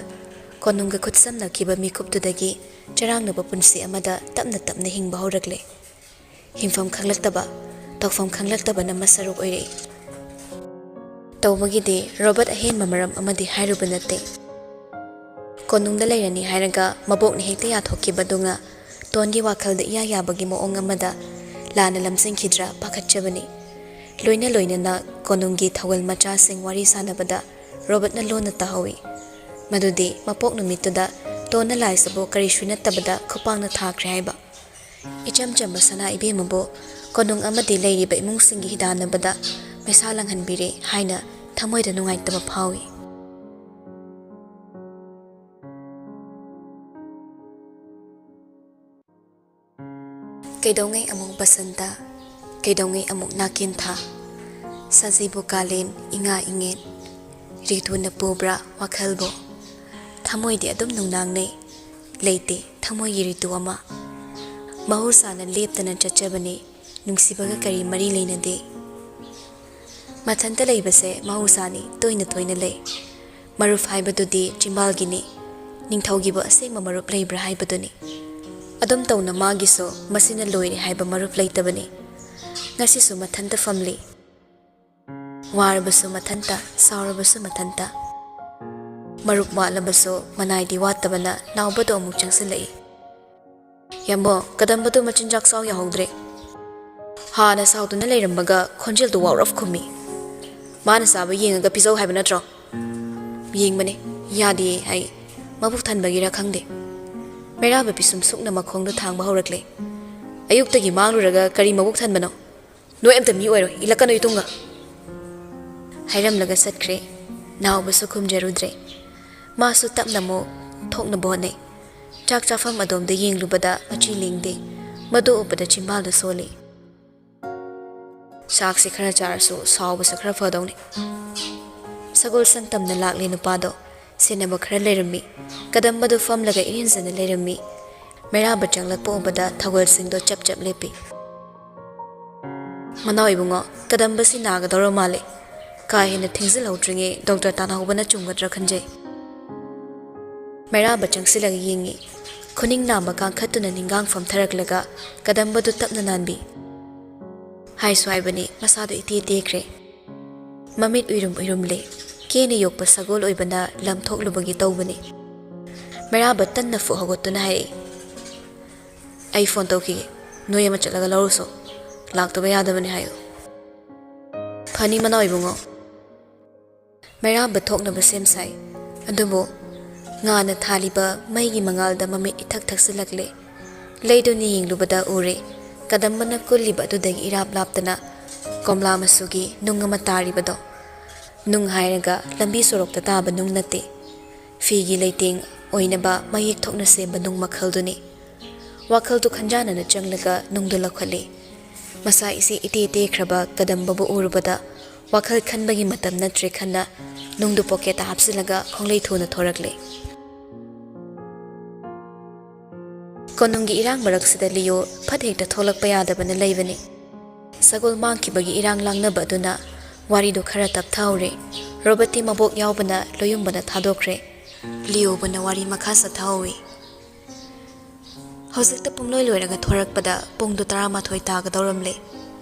ꯀꯣꯅꯨꯡꯒ ꯈꯨꯠꯁꯝꯅꯈꯤꯕ ꯃꯤꯀꯨꯞꯇꯨꯗꯒꯤ ꯆꯔꯥꯡꯅꯕ ꯄꯨꯟꯁꯤ ꯑꯃꯗ ꯇꯞꯅ ꯇꯞꯅ ꯍꯤꯡꯕ ꯍꯧꯔꯛꯂꯦ꯫ ꯍꯤꯡꯐꯝ ꯈꯪꯂꯛꯇꯕ, ꯇꯧꯐꯝ ꯈꯪꯂꯛꯇꯕꯅ ꯃꯁꯔꯨꯛ ꯑꯣꯏꯔꯛꯏ꯫ ꯇꯧꯕꯒꯤꯗꯤ ꯔꯣꯕꯔꯠ ꯑꯍꯦꯟꯕ ꯃꯔꯝ ꯑꯃꯗꯤ ꯍꯥꯏꯔꯨꯕ ꯅꯠꯇꯦ꯫ ꯀꯣꯅꯨꯡꯗ ꯂꯩꯔꯅꯤ ꯍꯥꯏꯔꯒ ꯃꯕꯣꯛꯅ ꯍꯦꯛꯇ ꯌꯥꯊꯣꯛꯈꯤꯕꯗꯨꯅ ꯇꯣꯟꯒꯤ ꯋꯥꯈꯜꯗ ꯏꯌꯥ ꯌꯥꯕꯒꯤ ꯃꯑꯣꯡ ꯑꯃꯗ ꯂꯥꯟꯅ ꯂꯝꯖꯤꯡꯈꯤꯗ꯭ꯔꯥ ꯄꯥꯈꯠꯆꯕꯅꯤ꯫ ꯂꯣꯏꯅ ꯂꯣꯏꯅꯅ ꯀꯣꯅꯨꯡꯒꯤ ꯊꯧꯒꯜ ꯃꯆꯥꯁꯤꯡ ꯋꯥꯔꯤ ꯁꯥꯟꯅꯕꯗ ꯔꯣꯕꯔꯠꯅ ꯂꯣꯟꯅ ꯇꯥꯍꯧꯏ꯫ ꯃꯗꯨꯗꯤ ꯃꯄꯣꯛ ꯅꯨꯃꯤꯠꯇꯨꯗ ꯇꯣꯟꯅ ꯂꯥꯏꯁꯤꯕꯨ ꯀꯔꯤꯁꯨ ꯅꯠꯇꯕꯗ ꯈꯨꯄꯥꯛꯅ ꯊꯥꯈ꯭ꯔꯦ ꯍꯥꯏꯕ꯫ ꯏꯆꯝ ꯆꯝꯕ ꯁꯅꯥ ꯏꯕꯦꯝꯃꯕꯨ ꯀꯣꯅꯨꯡ ꯑꯃꯗꯤ ꯂꯩꯔꯤꯕ ꯏꯃꯨꯡꯁꯤꯡꯒꯤ ꯍꯤꯗꯥꯟꯅꯕꯗ ꯃꯩꯁꯥ ꯂꯥꯡꯍꯟꯕꯤꯔꯦ ꯍꯥꯏꯅ ꯊꯃꯣꯏꯗ ꯅꯨꯡꯉꯥꯏꯇꯕ ꯐꯥꯎꯏ꯫ ꯀꯩꯗꯧꯉꯩ ꯑꯃꯨꯛ ꯕꯁꯟꯇ? ꯀꯩꯗꯧꯉꯩ ꯑꯃꯨꯛ ꯅꯥꯀꯦꯟ ꯊꯥ? ꯁꯖꯤꯕꯨ ꯀꯥꯂꯦꯟ ꯏꯉꯥ ꯏꯉꯦꯟ꯫ ꯔꯤꯇꯨꯅ ꯄꯨꯕ꯭ꯔꯥ ꯋꯥꯈꯜꯕꯨ? ꯊꯃꯣꯏꯗꯤ ꯑꯗꯨꯝ ꯅꯨꯡꯅꯥꯡꯅꯩ꯫ ꯂꯩꯇꯦ ꯊꯃꯣꯏꯒꯤ ꯔꯤꯇꯨ ꯑꯃ꯫ ꯃꯍꯧꯁꯥꯅ ꯂꯦꯞꯇꯅ ꯆꯠꯆꯕꯅꯤ꯫ ꯅꯨꯡꯁꯤꯕꯒ ꯀꯔꯤ ꯃꯔꯤ ꯂꯩꯅꯗꯦ꯫ ꯃꯊꯟꯇ ꯂꯩꯕꯁꯦ ꯃꯍꯧꯁꯥꯅꯤ, ꯇꯣꯏꯅ ꯇꯣꯏꯅ ꯂꯩ꯫ ꯃꯔꯨꯞ ꯍꯥꯏꯕꯗꯨꯗꯤ ꯆꯤꯝꯕꯥꯜꯒꯤꯅꯤ꯫ ꯅꯤꯡꯊꯧꯒꯤꯕꯨ ꯑꯁꯦꯡꯕ ꯃꯔꯨꯞ ꯂꯩꯕ꯭ꯔꯥ ꯍꯥꯏꯕꯗꯨꯅꯤ꯫ ꯑꯗꯨꯝ ꯇꯧꯅ ꯃꯥꯒꯤꯁꯨ ꯃꯁꯤꯅ ꯂꯣꯏꯔꯦ ꯍꯥꯏꯕ ꯃꯔꯨꯞ ꯂꯩꯇꯕꯅꯤ꯫ ꯉꯁꯤꯁꯨ ꯃꯊꯟꯇ ꯐꯝꯂꯤ꯫ ꯋꯥꯔꯕꯁꯨ ꯃꯊꯟꯇ, ꯁꯥꯎꯔꯕꯁꯨ ꯃꯊꯟꯇ꯫ ꯃꯔꯨꯞ ꯋꯥꯠꯂꯕꯁꯨ ꯃꯅꯥꯏꯗꯤ ꯋꯥꯠꯇꯕꯅ ꯅꯥꯎꯕꯗꯣ ꯑꯃꯨꯛ ꯆꯪꯁꯤꯜꯂꯛꯏ꯫ "ꯌꯥꯝꯕꯣ, ꯀꯗꯝꯕꯗꯣ ꯃꯆꯤꯟꯖꯥꯛ ꯆꯥꯎ ꯌꯥꯍꯧꯗ꯭ꯔꯦ꯫ ꯍꯥꯟꯅ ꯁꯥꯎꯗꯨꯅ ꯂꯩꯔꯝꯕꯒ ꯈꯣꯟꯖꯦꯜꯗꯣ ꯋꯥꯎꯔꯞ ꯈꯨꯝꯃꯤ꯫ ꯃꯥꯅ ꯆꯥꯕ ꯌꯦꯡꯉꯒ ꯄꯤꯖꯧ ꯍꯥꯏꯕ ꯅꯠꯇ꯭ꯔꯣ?" "ꯌꯦꯡꯕꯅꯦ, ꯌꯥꯗꯦꯌꯦ ꯍꯥꯏ꯫ ꯃꯕꯨꯛ ꯊꯟꯕꯒꯤꯔ ꯈꯪꯗꯦ꯫ ꯃꯩꯔꯥꯕ ꯄꯤꯁꯨꯝ ꯁꯨꯛꯅ ꯃꯈꯣꯡꯗꯣ ꯊꯥꯡꯕ ꯍꯧꯔꯛꯂꯦ꯫ ꯑꯌꯨꯛꯇꯒꯤ ꯃꯥꯡꯂꯨꯔꯒ ꯀꯔꯤ ꯃꯕꯨꯛ ꯊꯟꯕꯅꯣ? ꯅꯣꯏ ꯑꯝꯇ ꯃꯤ ꯑꯣꯏꯔꯣꯏ, ꯏꯜꯂꯛꯀꯅꯨ ꯏꯇꯨꯡꯒ!" ꯍꯥꯏꯔꯝꯂꯒ ꯆꯠꯈ꯭ꯔꯦ꯫ ꯅꯥꯎꯕꯁꯨ ꯈꯨꯝꯖꯔꯨꯗ꯭ꯔꯦ꯫ ꯃꯥꯁꯨ ꯇꯞꯅ ꯑꯃꯨꯛ ꯊꯣꯛꯅꯕ ꯍꯣꯠꯅꯩ꯫ ꯆꯥꯛ ꯆꯥꯐꯝ ꯑꯗꯣꯝꯗ ꯌꯦꯡꯂꯨꯕꯗ ꯃꯆꯤ ꯂꯦꯡꯗꯦ꯫ ꯃꯗꯨ ꯎꯕꯗ ꯆꯤꯝꯕꯥꯜꯗ ꯁꯣꯜꯂꯤ꯫ ꯆꯥꯛꯁꯤ ꯈꯔ ꯆꯥꯔꯁꯨ ꯁꯥꯎꯕꯁꯨ ꯈꯔ ꯐꯗꯧꯅꯤ꯫ ꯁꯒꯣꯜ ꯁꯪ ꯇꯝꯅ ꯂꯥꯛꯂꯦ ꯅꯨꯄꯥꯗꯣ꯫ ꯁꯦꯟꯅꯕ ꯈꯔ ꯂꯩꯔꯝꯃꯤ꯫ ꯀꯗꯝꯕꯗꯨ ꯐꯝꯂꯒ ꯏꯔꯦꯟꯖꯅ ꯂꯩꯔꯝꯃꯤ꯫ ꯃꯩꯔꯥꯕ ꯆꯪꯂꯛꯄ ꯎꯕꯗ ꯊꯧꯒꯜꯁꯤꯡꯗꯣ ꯆꯞ ꯆꯞ ꯂꯦꯞꯄꯤ꯫ "ꯃꯅꯥꯎ ꯏꯕꯨꯡꯉꯣ, ꯀꯗꯝꯕꯁꯤ ꯅꯥꯒꯗꯧꯔ ꯃꯥꯜꯂꯦ꯫ ꯀꯥ ꯍꯦꯟꯅ ꯊꯦꯡꯖꯤꯜꯍꯧꯗ꯭ꯔꯤꯉꯩ ꯗꯣꯛꯇꯔ ꯇꯥꯟꯅꯍꯧꯕꯅ ꯆꯨꯝꯒꯗ꯭ꯔꯥ ꯈꯟꯖꯩ꯫" ꯃꯩꯔꯥꯕ ꯆꯪꯁꯤꯜꯂꯒ ꯌꯦꯡꯉꯤ꯫ ꯈꯨꯅꯤꯡ ꯅꯥꯝꯃ ꯀꯥꯡꯈꯠꯇꯨꯅ ꯅꯤꯡꯒꯥꯡ ꯐꯝꯊꯔꯛꯂꯒ ꯀꯗꯝꯕꯗꯨ ꯇꯞꯅ ꯅꯥꯟꯕꯤ꯫ ꯍꯥꯏꯁꯨ ꯍꯥꯏꯕꯅꯤ, ꯃꯁꯥꯗꯨ ꯏꯇꯦ ꯇꯦꯈ꯭ꯔꯦ꯫ ꯃꯃꯤꯠ ꯎꯏꯔꯨꯝ ꯎꯏꯔꯨꯝꯂꯦ꯫ ꯀꯦꯅ ꯌꯣꯛꯄ ꯁꯒꯣꯜ ꯑꯣꯏꯕꯅ ꯂꯝ ꯊꯣꯛꯂꯨꯕꯒꯤ ꯇꯧꯕꯅꯤ꯫ ꯃꯩꯔꯥꯕ ꯇꯟꯅ ꯐꯨꯛ ꯍꯧꯒꯠꯇꯨꯅ ꯍꯥꯏꯔꯛꯏ, "ꯑꯩ ꯐꯣꯟ ꯇꯧꯈꯤꯒꯦ꯫ ꯅꯣꯏ ꯑꯃ ꯆꯠꯂꯒ ꯂꯧꯔꯨꯁꯣ꯫ ꯂꯥꯛꯇꯕ ꯌꯥꯗꯕꯅꯤ ꯍꯥꯏꯌꯨ꯫" "ꯐꯅꯤ ꯃꯅꯥꯎ ꯏꯕꯨꯡꯉꯣ꯫" ꯃꯩꯔꯥꯕ ꯊꯣꯛꯅꯕ ꯁꯦꯝ ꯁꯥꯏ꯫ ꯑꯗꯨꯕꯨ ꯉꯥꯅ ꯊꯥꯜꯂꯤꯕ ꯃꯩꯒꯤ ꯃꯉꯥꯜꯗ ꯃꯃꯤꯠ ꯏꯊꯛ ꯊꯛꯆꯤꯜꯂꯛꯂꯦ꯫ ꯂꯩꯗꯨꯅ ꯌꯦꯡꯂꯨꯕꯗ ꯎꯔꯦ, ꯀꯗꯝꯕꯅ ꯀꯨꯜꯂꯤꯕ ꯑꯗꯨꯗꯒꯤ ꯏꯔꯥꯞ ꯂꯥꯞꯇꯅ ꯀꯣꯝꯂꯥ ꯃꯆꯨꯒꯤ ꯅꯨꯡ ꯑꯃ ꯇꯥꯔꯤꯕꯗꯣ꯫ ꯅꯨꯡ ꯍꯥꯏꯔꯒ ꯂꯝꯕꯤ ꯁꯣꯔꯣꯛꯇ ꯇꯥꯕ ꯅꯨꯡ ꯅꯠꯇꯦ꯫ ꯐꯤꯒꯤ ꯂꯩꯇꯦꯡ ꯑꯣꯏꯅꯕ ꯃꯌꯦꯛ ꯊꯣꯛꯅ ꯁꯦꯝꯕ ꯅꯨꯡ ꯃꯈꯜꯗꯨꯅꯤ꯫ ꯋꯥꯈꯜꯗꯨ ꯈꯟꯖꯥꯟꯅꯅ ꯆꯪꯂꯒ ꯅꯨꯡꯗꯨ ꯂꯧꯈꯠꯂꯤ꯫ ꯃꯁꯥ ꯏꯁꯤ ꯏꯇꯦ ꯇꯦꯈ꯭ꯔꯕ ꯀꯗꯝꯕꯕꯨ ꯎꯔꯨꯕꯗ ꯋꯥꯈꯜ ꯈꯟꯕꯒꯤ ꯃꯇꯝ ꯅꯠꯇ꯭ꯔꯦ ꯈꯟꯅ ꯅꯨꯡꯗꯨ ꯄꯣꯀꯦꯠꯇ ꯍꯥꯞꯆꯤꯜꯂꯒ ꯈꯣꯡꯂꯩ ꯊꯨꯅ ꯊꯣꯔꯛꯂꯦ꯫ ꯀꯣꯅꯨꯡꯒꯤ ꯏꯔꯥꯡ ꯃꯔꯛꯁꯤꯗ ꯂꯤꯌꯣ ꯐꯠ ꯍꯦꯛꯇ ꯊꯣꯛꯂꯛꯄ ꯌꯥꯗꯕꯅ ꯂꯩꯕꯅꯤ꯫ ꯁꯒꯣꯜ ꯃꯥꯡꯈꯤꯕꯒꯤ ꯏꯔꯥꯡ ꯂꯥꯡꯅꯕ ꯑꯗꯨꯅ ꯋꯥꯔꯤꯗꯨ ꯈꯔ ꯇꯞꯊꯍꯧꯔꯦ꯫ ꯔꯣꯕꯔꯠꯇꯤ ꯃꯕꯣꯛ ꯌꯥꯎꯕꯅ ꯂꯣꯌꯨꯝꯕꯅ ꯊꯥꯗꯣꯛꯈ꯭ꯔꯦ꯫ ꯂꯤꯌꯣꯕꯅ ꯋꯥꯔꯤ ꯃꯈꯥ ꯆꯠꯊꯍꯧꯏ꯫ ꯍꯧꯖꯤꯛꯇ ꯄꯨꯡꯂꯣꯏ ꯂꯣꯏꯔꯒ ꯊꯣꯔꯛꯄꯗ ꯄꯨꯡꯗꯨ ꯇꯔꯥꯃꯥꯊꯣꯏ ꯇꯥꯒꯗꯧꯔꯝꯂꯦ꯫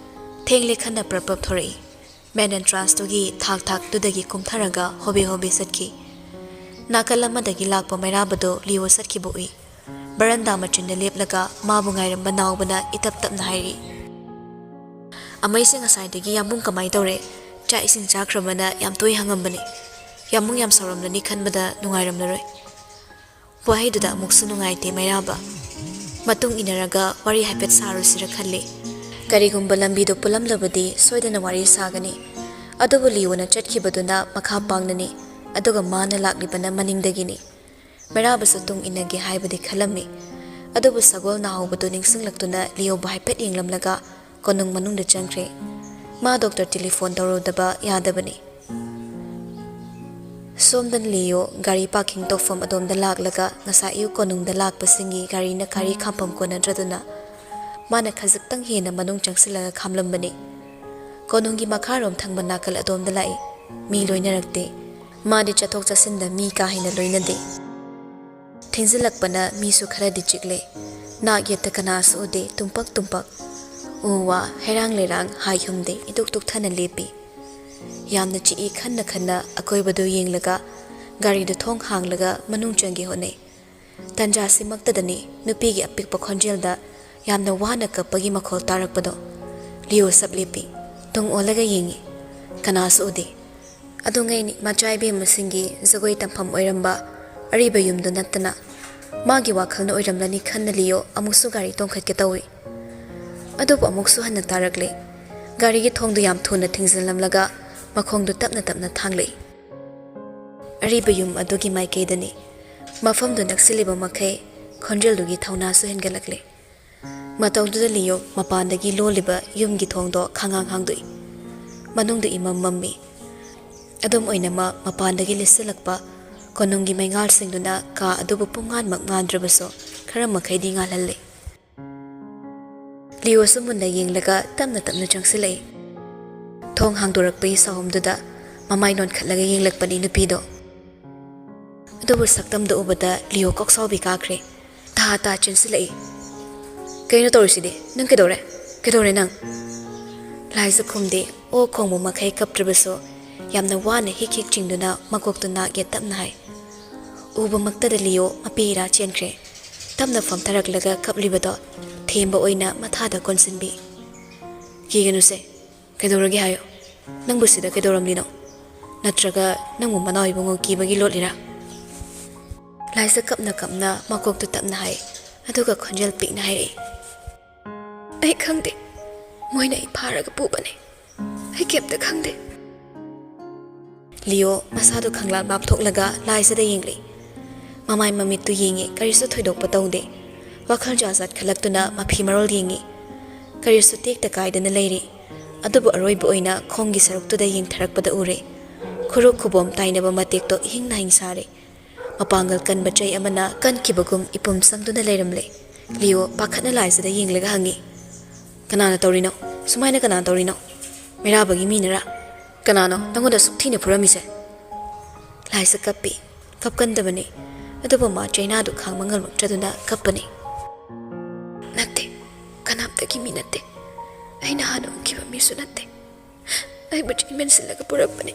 ꯊꯦꯡꯂꯦ ꯈꯟꯅ ꯄ꯭ꯔꯞ ꯄ꯭ꯔꯞ ꯊꯣꯔꯛꯏ꯫ ꯃꯦꯟ ꯑꯦꯟꯇ꯭ꯔꯥꯟꯁꯇꯨꯒꯤ ꯊꯥꯛ ꯊꯥꯛꯇꯨꯗꯒꯤ ꯀꯨꯝꯊꯔꯒ ꯍꯣꯕꯦ ꯍꯣꯕꯦ ꯆꯠꯈꯤ꯫ ꯅꯥꯀꯜ ꯑꯃꯗꯒꯤ ꯂꯥꯛꯄ ꯃꯩꯔꯥꯕꯗꯨ ꯂꯤꯌꯣ ꯆꯠꯈꯤꯕ ꯎꯏ꯫ ꯕꯔꯟꯗꯥ ꯃꯆꯤꯟꯗ ꯂꯦꯞꯂꯒ ꯃꯥꯕꯨ ꯉꯥꯏꯔꯝꯕ ꯅꯥꯎꯕꯅ ꯏꯇꯞ ꯇꯞꯅ ꯍꯥꯏꯔꯤ, "ꯑꯃꯩꯁꯦ ꯉꯁꯥꯏꯗꯒꯤ ꯌꯥꯝꯕꯨꯡ ꯀꯃꯥꯏ ꯇꯧꯔꯦ? ꯆꯥꯛ ꯏꯁꯤꯡ ꯆꯥꯈ꯭ꯔꯕꯅ ꯌꯥꯝ ꯇꯣꯏ ꯍꯪꯉꯝꯕꯅꯤ꯫ ꯌꯥꯝꯕꯨꯡ ꯌꯥꯝ ꯁꯥꯎꯔꯝꯂꯅꯤ ꯈꯟꯕꯗ ꯅꯨꯡꯉꯥꯏꯔꯝꯂꯔꯣꯏ꯫" ꯋꯥꯍꯩꯗꯨꯗ ꯑꯃꯨꯛꯁꯨ ꯅꯨꯡꯉꯥꯏꯇꯦ ꯃꯩꯔꯥꯕ꯫ ꯃꯇꯨꯡ ꯏꯟꯅꯔꯒ ꯋꯥꯔꯤ ꯍꯥꯏꯐꯦꯠ ꯁꯥꯔꯨꯁꯤꯔ ꯈꯜꯂꯤ꯫ ꯀꯔꯤꯒꯨꯝꯕ ꯂꯝꯕꯤꯗꯨ ꯄꯨꯜꯂꯝꯂꯕꯗꯤ ꯁꯣꯏꯗꯅ ꯋꯥꯔꯤ ꯁꯥꯒꯅꯤ꯫ ꯑꯗꯨꯕꯨ ꯂꯤꯌꯣꯅ ꯆꯠꯈꯤꯕꯗꯨꯅ ꯃꯈꯥ ꯄꯥꯡꯅꯅꯤ, ꯑꯗꯨꯒ ꯃꯥꯅ ꯂꯥꯛꯂꯤꯕꯅ ꯃꯅꯤꯡꯗꯒꯤꯅꯤ꯫ ꯃꯩꯔꯥꯕꯁꯨ ꯇꯨꯡ ꯏꯟꯅꯒꯦ ꯍꯥꯏꯕꯗꯤ ꯈꯜꯂꯝꯃꯤ꯫ ꯑꯗꯨꯕꯨ ꯁꯒꯣꯜ ꯅꯥꯍꯧꯕꯗꯨ ꯅꯤꯡꯁꯤꯡꯂꯛꯇꯨꯅ ꯂꯤꯌꯣꯕꯨ ꯍꯥꯏꯐꯦꯠ ꯌꯦꯡꯂꯝꯂꯒ ꯀꯣꯅꯨꯡ ꯃꯅꯨꯡꯗ ꯆꯪꯈ꯭ꯔꯦ꯫ ꯃꯥ ꯗꯣꯛꯇꯔ ꯇꯦꯂꯤꯐꯣꯟ ꯇꯧꯔꯨꯗꯕ ꯌꯥꯗꯕꯅꯤ꯫ ꯁꯣꯝꯗ ꯂꯤꯌꯣ ꯒꯥꯔꯤ ꯄꯥꯔꯀꯤꯡ ꯇꯧꯐꯝ ꯑꯗꯣꯝꯗ ꯂꯥꯛꯂꯒ ꯉꯁꯥꯏ ꯑꯌꯨꯛ ꯀꯣꯅꯨꯡꯗ ꯂꯥꯛꯄꯁꯤꯡꯒꯤ ꯒꯥꯔꯤꯅ ꯒꯥꯔꯤ ꯈꯥꯝꯐꯝ ꯀꯣꯟꯅꯗ꯭ꯔꯗꯨꯅ ꯃꯥꯅ ꯈꯖꯤꯛꯇꯪ ꯍꯦꯟꯅ ꯃꯅꯨꯡ ꯆꯪꯁꯤꯜꯂꯒ ꯈꯥꯝꯂꯝꯕꯅꯤ꯫ ꯀꯣꯅꯨꯡꯒꯤ ꯃꯈꯥꯔꯣꯝ ꯊꯪꯕ ꯅꯥꯀꯜ ꯑꯗꯣꯝꯗ ꯂꯥꯛꯏ꯫ ꯃꯤ ꯂꯣꯏꯅꯔꯛꯇꯦ꯫ ꯃꯥꯗꯤ ꯆꯠꯊꯣꯛ ꯆꯠꯁꯤꯟꯗ ꯃꯤ ꯀꯥ ꯍꯦꯟꯅ ꯂꯣꯏꯅꯗꯦ꯫ ꯊꯦꯡꯖꯤꯜꯂꯛꯄꯅ ꯃꯤꯁꯨ ꯈꯔꯗꯤ ꯆꯤꯛꯂꯦ꯫ ꯅꯥꯛ ꯌꯦꯠꯇ ꯀꯅꯥꯁꯨ ꯎꯗꯦ, ꯇꯨꯝꯄꯛ ꯇꯨꯝꯄꯛ꯫ ꯎ ꯋꯥ, ꯍꯩꯔꯥꯡ ꯂꯩꯔꯥꯡ ꯍꯥꯏ ꯍꯨꯝꯗꯦ, ꯏꯇꯨꯛ ꯇꯨꯛꯊꯅ ꯂꯦꯞꯄꯤ꯫ ꯌꯥꯝꯅ ꯆꯤꯛꯏ ꯈꯟꯅ ꯈꯟꯅ ꯑꯀꯣꯏꯕꯗꯨ ꯌꯦꯡꯂꯒ ꯒꯥꯔꯤꯗꯨ ꯊꯣꯡ ꯍꯥꯡꯂꯒ ꯃꯅꯨꯡ ꯆꯪꯒꯦ ꯍꯣꯠꯅꯩ꯫ ꯇꯟꯖꯥꯁꯤꯃꯛꯇꯗꯅꯤ ꯅꯨꯄꯤꯒꯤ ꯑꯄꯤꯛꯄ ꯈꯣꯟꯖꯦꯜꯗ ꯌꯥꯝꯅ ꯋꯥꯅ ꯀꯞꯄꯒꯤ ꯃꯈꯣꯜ ꯇꯥꯔꯛꯄꯗꯣ꯫ ꯂꯤꯌꯣ ꯁꯞ ꯂꯦꯞꯄꯤ꯫ ꯇꯨꯡ ꯑꯣꯜꯂꯒ ꯌꯦꯡꯉꯤ꯫ ꯀꯅꯥꯁꯨ ꯎꯗꯦ꯫ ꯑꯗꯨꯉꯩꯅꯤ ꯃꯆꯥ ꯏꯕꯦꯝꯃꯁꯤꯡꯒꯤ ꯖꯒꯣꯏ ꯇꯝꯐꯝ ꯑꯣꯏꯔꯝꯕ ꯑꯔꯤꯕ ꯌꯨꯝꯗꯨ ꯅꯠꯇꯅ꯫ ꯃꯥꯒꯤ ꯋꯥꯈꯜꯅ ꯑꯣꯏꯔꯝꯂꯅꯤ ꯈꯟꯅ ꯂꯤꯌꯣ ꯑꯃꯨꯛꯁꯨ ꯒꯥꯔꯤ ꯇꯣꯡꯈꯠꯀꯦ ꯇꯧꯏ꯫ ꯑꯗꯨꯕꯨ ꯑꯃꯨꯛꯁꯨ ꯍꯟꯅ ꯇꯥꯔꯛꯂꯦ꯫ ꯒꯥꯔꯤꯒꯤ ꯊꯣꯡꯗꯨ ꯌꯥꯝ ꯊꯨꯅ ꯊꯤꯡꯖꯤꯜꯂꯝꯂꯒ ꯃꯈꯣꯡꯗꯨ ꯇꯞꯅ ꯇꯞꯅ ꯊꯥꯡꯂꯛꯏ꯫ ꯑꯔꯤꯕ ꯌꯨꯝ ꯑꯗꯨꯒꯤ ꯃꯥꯏꯀꯩꯗꯅꯤ꯫ ꯃꯐꯝꯗꯨ ꯅꯛꯁꯤꯜꯂꯤꯕ ꯃꯈꯩ ꯈꯣꯟꯖꯦꯜꯗꯨꯒꯤ ꯊꯧꯅꯥꯁꯨ ꯍꯦꯟꯒꯠꯂꯛꯂꯦ꯫ ꯃꯇꯧꯗꯨꯗ ꯂꯤꯌꯣ ꯃꯄꯥꯟꯗꯒꯤ ꯂꯣꯜꯂꯤꯕ ꯌꯨꯝꯒꯤ ꯊꯣꯡꯗꯣ ꯈꯪꯍꯥꯡ ꯍꯥꯡꯗꯣꯛꯏ꯫ ꯃꯅꯨꯡꯗ ꯏꯃꯝ ꯃꯝꯃꯤ꯫ ꯑꯗꯨꯝ ꯑꯣꯏꯅꯃꯛ ꯃꯄꯥꯟꯗꯒꯤ ꯂꯤꯠꯁꯤꯜꯂꯛꯄ ꯀꯣꯅꯨꯡꯒꯤ ꯃꯩꯉꯥꯜꯁꯤꯡꯗꯨꯅ ꯀꯥ ꯑꯗꯨꯕꯨ ꯄꯨꯡꯉꯥꯟꯃꯛ ꯉꯥꯟꯗ꯭ꯔꯕꯁꯨ ꯈꯔ ꯃꯈꯩꯗꯤ ꯉꯥꯜꯍꯜꯂꯤ꯫ ꯂꯤꯌꯣꯁꯨ ꯃꯨꯟꯅ ꯌꯦꯡꯂꯒ ꯇꯞꯅ ꯇꯞꯅ ꯆꯪꯁꯤꯜꯂꯛꯏ꯫ ꯊꯣꯡ ꯍꯥꯡꯗꯣꯔꯛꯄꯒꯤ ꯁꯥꯍꯨꯝꯗꯨꯗ ꯃꯃꯥꯏ ꯅꯣꯟꯈꯠꯂꯒ ꯌꯦꯡꯂꯛꯄꯅꯤ ꯅꯨꯄꯤꯗꯣ꯫ ꯑꯗꯨꯕꯨ ꯁꯛꯇꯝꯗꯨ ꯎꯕꯗ ꯂꯤꯌꯣ ꯀꯣꯛꯁꯥꯎꯕꯤ ꯀꯥꯈ꯭ꯔꯦ꯫ ꯇꯍꯥ ꯇꯍꯥ ꯆꯦꯟꯁꯤꯜꯂꯛꯏ꯫ "ꯀꯩꯅꯣ ꯇꯧꯔꯤꯁꯤꯗꯤ? ꯅꯪ ꯀꯩꯗꯧꯔꯦ? ꯀꯩꯗꯧꯔꯦ ꯅꯪ?" ꯂꯥꯏꯖ ꯈꯨꯝꯗꯦ꯫ ꯑꯣ ꯈꯣꯡꯕ ꯃꯈꯩ ꯀꯞꯇ꯭ꯔꯕꯁꯨ ꯌꯥꯝꯅ ꯋꯥꯅ ꯍꯤꯛ ꯍꯤꯛ ꯆꯤꯡꯗꯨꯅ ꯃꯀꯣꯛꯇꯨ ꯅꯥꯛ ꯌꯦꯠ ꯇꯞꯅ ꯍꯥꯏ꯫ ꯎꯕꯃꯛꯇꯗ ꯂꯤꯌꯣ ꯃꯄꯤ ꯏꯔꯥ ꯆꯦꯟꯈ꯭ꯔꯦ꯫ ꯇꯞꯅ ꯐꯝꯊꯔꯛꯂꯒ ꯀꯞꯂꯤꯕꯗꯣ ꯊꯦꯝꯕ ꯑꯣꯏꯅ ꯃꯊꯥꯗ ꯀꯣꯟꯁꯤꯟꯕꯤ꯫ "ꯀꯤꯒꯅꯨꯁꯦ, ꯀꯩꯗꯧꯔꯒꯦ ꯍꯥꯏꯌꯣ? ꯅꯪꯕꯨ ꯁꯤꯗ ꯀꯩꯗꯧꯔꯝꯂꯤꯅꯣ? ꯅꯠꯇ꯭ꯔꯒ ꯅꯪꯕꯨ ꯃꯅꯥꯎ ꯏꯕꯨꯡꯉꯣ ꯀꯤꯕꯒꯤ ꯂꯣꯠꯂꯤꯔꯥ?" ꯂꯥꯏꯖ ꯀꯞꯅ ꯀꯞꯅ ꯃꯀꯣꯛꯇꯨ ꯇꯞꯅ ꯍꯥꯏ, ꯑꯗꯨꯒ ꯈꯣꯟꯖꯦꯜ ꯄꯤꯛꯅ ꯍꯥꯏꯔꯛꯏ꯫ "ꯑꯩ ꯈꯪꯗꯦ꯫ ꯃꯣꯏꯅ ꯑꯩ ꯐꯥꯔꯒ ꯄꯨꯕꯅꯦ꯫ ꯑꯩ ꯀꯩꯝꯇ ꯈꯪꯗꯦ꯫" ꯂꯤꯌꯣ ꯃꯁꯥꯗꯨ ꯈꯪꯂꯥꯞ ꯂꯥꯞꯊꯣꯛꯂꯒ ꯂꯥꯏꯖꯗ ꯌꯦꯡꯂꯤ꯫ ꯃꯃꯥꯏ ꯃꯃꯤꯠꯇꯨ ꯌꯦꯡꯉꯤ, ꯀꯔꯤꯁꯨ ꯊꯣꯏꯗꯣꯛꯄ ꯇꯧꯗꯦ꯫ ꯋꯥꯈꯜ ꯖꯥꯠ ꯖꯥꯠ ꯈꯜꯂꯛꯇꯨꯅ ꯃꯐꯤ ꯃꯔꯣꯜ ꯌꯦꯡꯉꯤ꯫ ꯀꯔꯤꯁꯨ ꯇꯦꯛꯇ ꯀꯥꯏꯗꯅ ꯂꯩꯔꯤ꯫ ꯑꯗꯨꯕꯨ ꯑꯔꯣꯏꯕ ꯑꯣꯏꯅ ꯈꯣꯡꯒꯤ ꯁꯔꯨꯛꯇꯨꯗ ꯌꯦꯡꯊꯔꯛꯄꯗ ꯎꯔꯦ꯫ ꯈꯨꯔꯨ ꯈꯨꯕꯣꯝ ꯇꯥꯏꯅꯕ ꯃꯇꯦꯛꯇꯣ ꯏꯍꯤꯡ ꯅꯥꯍꯤꯡ ꯁꯥꯔꯦ꯫ ꯃꯄꯥꯡꯒꯜ ꯀꯟꯕ ꯆꯩ ꯑꯃꯅ ꯀꯟꯈꯤꯕꯒꯨꯝ ꯏꯄꯨꯝ ꯁꯪꯗꯨꯅ ꯂꯩꯔꯝꯂꯦ꯫ ꯂꯤꯌꯣ ꯄꯥꯈꯠꯅ ꯂꯥꯏꯖꯗ ꯌꯦꯡꯂꯒ ꯍꯪꯉꯤ, "ꯀꯅꯥꯅ ꯇꯧꯔꯤꯅꯣ? ꯁꯨꯃꯥꯏꯅ ꯀꯅꯥꯅ ꯇꯧꯔꯤꯅꯣ? ꯃꯩꯔꯥꯕꯒꯤ ꯃꯤꯅꯔꯥ? ꯀꯅꯥꯅꯣ ꯅꯪꯉꯣꯟꯗ ꯑꯁꯨꯛ ꯊꯤꯅ ꯐꯨꯔꯝꯃꯤꯁꯦ?" ꯂꯥꯏꯖ ꯀꯞꯄꯤ꯫ ꯀꯞꯀꯟꯗꯕꯅꯤ꯫ ꯑꯗꯨꯕꯨ ꯃꯥ ꯆꯩꯅꯥꯗꯨ ꯈꯥꯡꯕ ꯉꯝꯂꯛꯇ꯭ꯔꯗꯨꯅ ꯀꯞꯄꯅꯤ꯫ "ꯅꯠꯇꯦ, ꯀꯅꯥꯝꯇꯒꯤ ꯃꯤ ꯅꯠꯇꯦ꯫ ꯑꯩꯅ ꯍꯥꯟꯅ ꯎꯈꯤꯕ ꯃꯤꯁꯨ ꯅꯠꯇꯦ꯫ ꯑꯩꯕꯨ ꯆꯩꯃꯟꯁꯤꯜꯂꯒ ꯄꯨꯔꯛꯄꯅꯤ꯫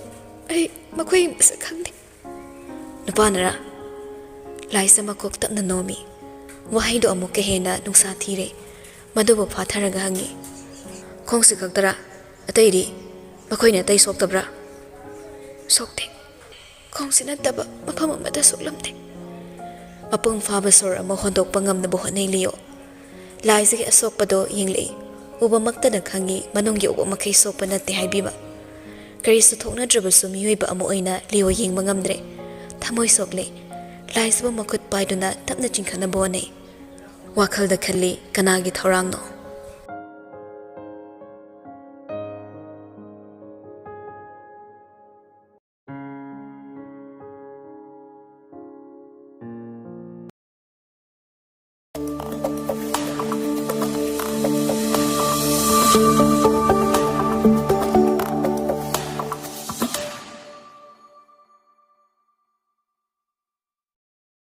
ꯑꯩ ꯃꯈꯣꯏꯒꯤ ꯃꯁꯛ ꯈꯪꯗꯦ꯫" "ꯅꯨꯄꯥꯅꯔꯥ?" ꯂꯥꯏꯖ ꯃꯀꯣꯛ ꯇꯞꯅ ꯅꯣꯝꯃꯤ꯫ ꯋꯥꯍꯩꯗꯣ ꯑꯃꯨꯛꯀ ꯍꯦꯟꯅ ꯅꯨꯡꯁꯥ ꯊꯤꯔꯦ꯫ ꯃꯗꯨꯕꯨ ꯐꯥꯊꯔꯒ ꯍꯪꯉꯤ, "ꯈꯣꯡꯁꯤ ꯈꯛꯇꯔꯥ? ꯑꯇꯩꯗꯤ? ꯃꯈꯣꯏꯅ ꯑꯇꯩ ꯁꯣꯛꯇꯕ꯭ꯔꯥ?" "ꯁꯣꯛꯇꯦ꯫ ꯈꯣꯡꯁꯤ ꯅꯠꯇꯕ ꯃꯐꯝ ꯑꯃꯗ ꯁꯣꯛꯂꯝꯗꯦ꯫" ꯃꯄꯨꯡ ꯐꯥꯕ ꯁꯣꯔ ꯑꯃ ꯍꯣꯟꯗꯣꯛꯄ ꯉꯝꯅꯕ ꯍꯣꯠꯅꯩ ꯂꯤꯌꯣ꯫ ꯂꯥꯏꯖꯒꯤ ꯑꯁꯣꯛꯄꯗꯣ ꯌꯦꯡꯂꯛꯏ꯫ ꯎꯕꯃꯛꯇꯅ ꯈꯪꯉꯤ ꯃꯅꯨꯡꯒꯤ ꯑꯣꯛꯄ ꯃꯈꯩ ꯁꯣꯛꯄ ꯅꯠꯇꯦ ꯍꯥꯏꯕꯤꯕ꯫ ꯀꯔꯤꯁꯨ ꯊꯣꯛꯅꯗ꯭ꯔꯕꯁꯨ ꯃꯤꯑꯣꯏꯕ ꯑꯃ ꯑꯣꯏꯅ ꯂꯤꯌꯣ ꯌꯦꯡꯕ ꯉꯝꯗ꯭ꯔꯦ꯫ ꯊꯃꯣꯏ ꯁꯣꯛꯂꯦ꯫ ꯂꯥꯏꯖꯕꯨ ꯃꯈꯨꯠ ꯄꯥꯏꯗꯨꯅ ꯇꯞꯅ ꯆꯤꯡꯈꯠꯅꯕ ꯍꯣꯠꯅꯩ꯫ ꯋꯥꯈꯜꯗ ꯈꯜꯂꯤ, ꯀꯅꯥꯒꯤ ꯊꯧꯔꯥꯡꯅꯣ?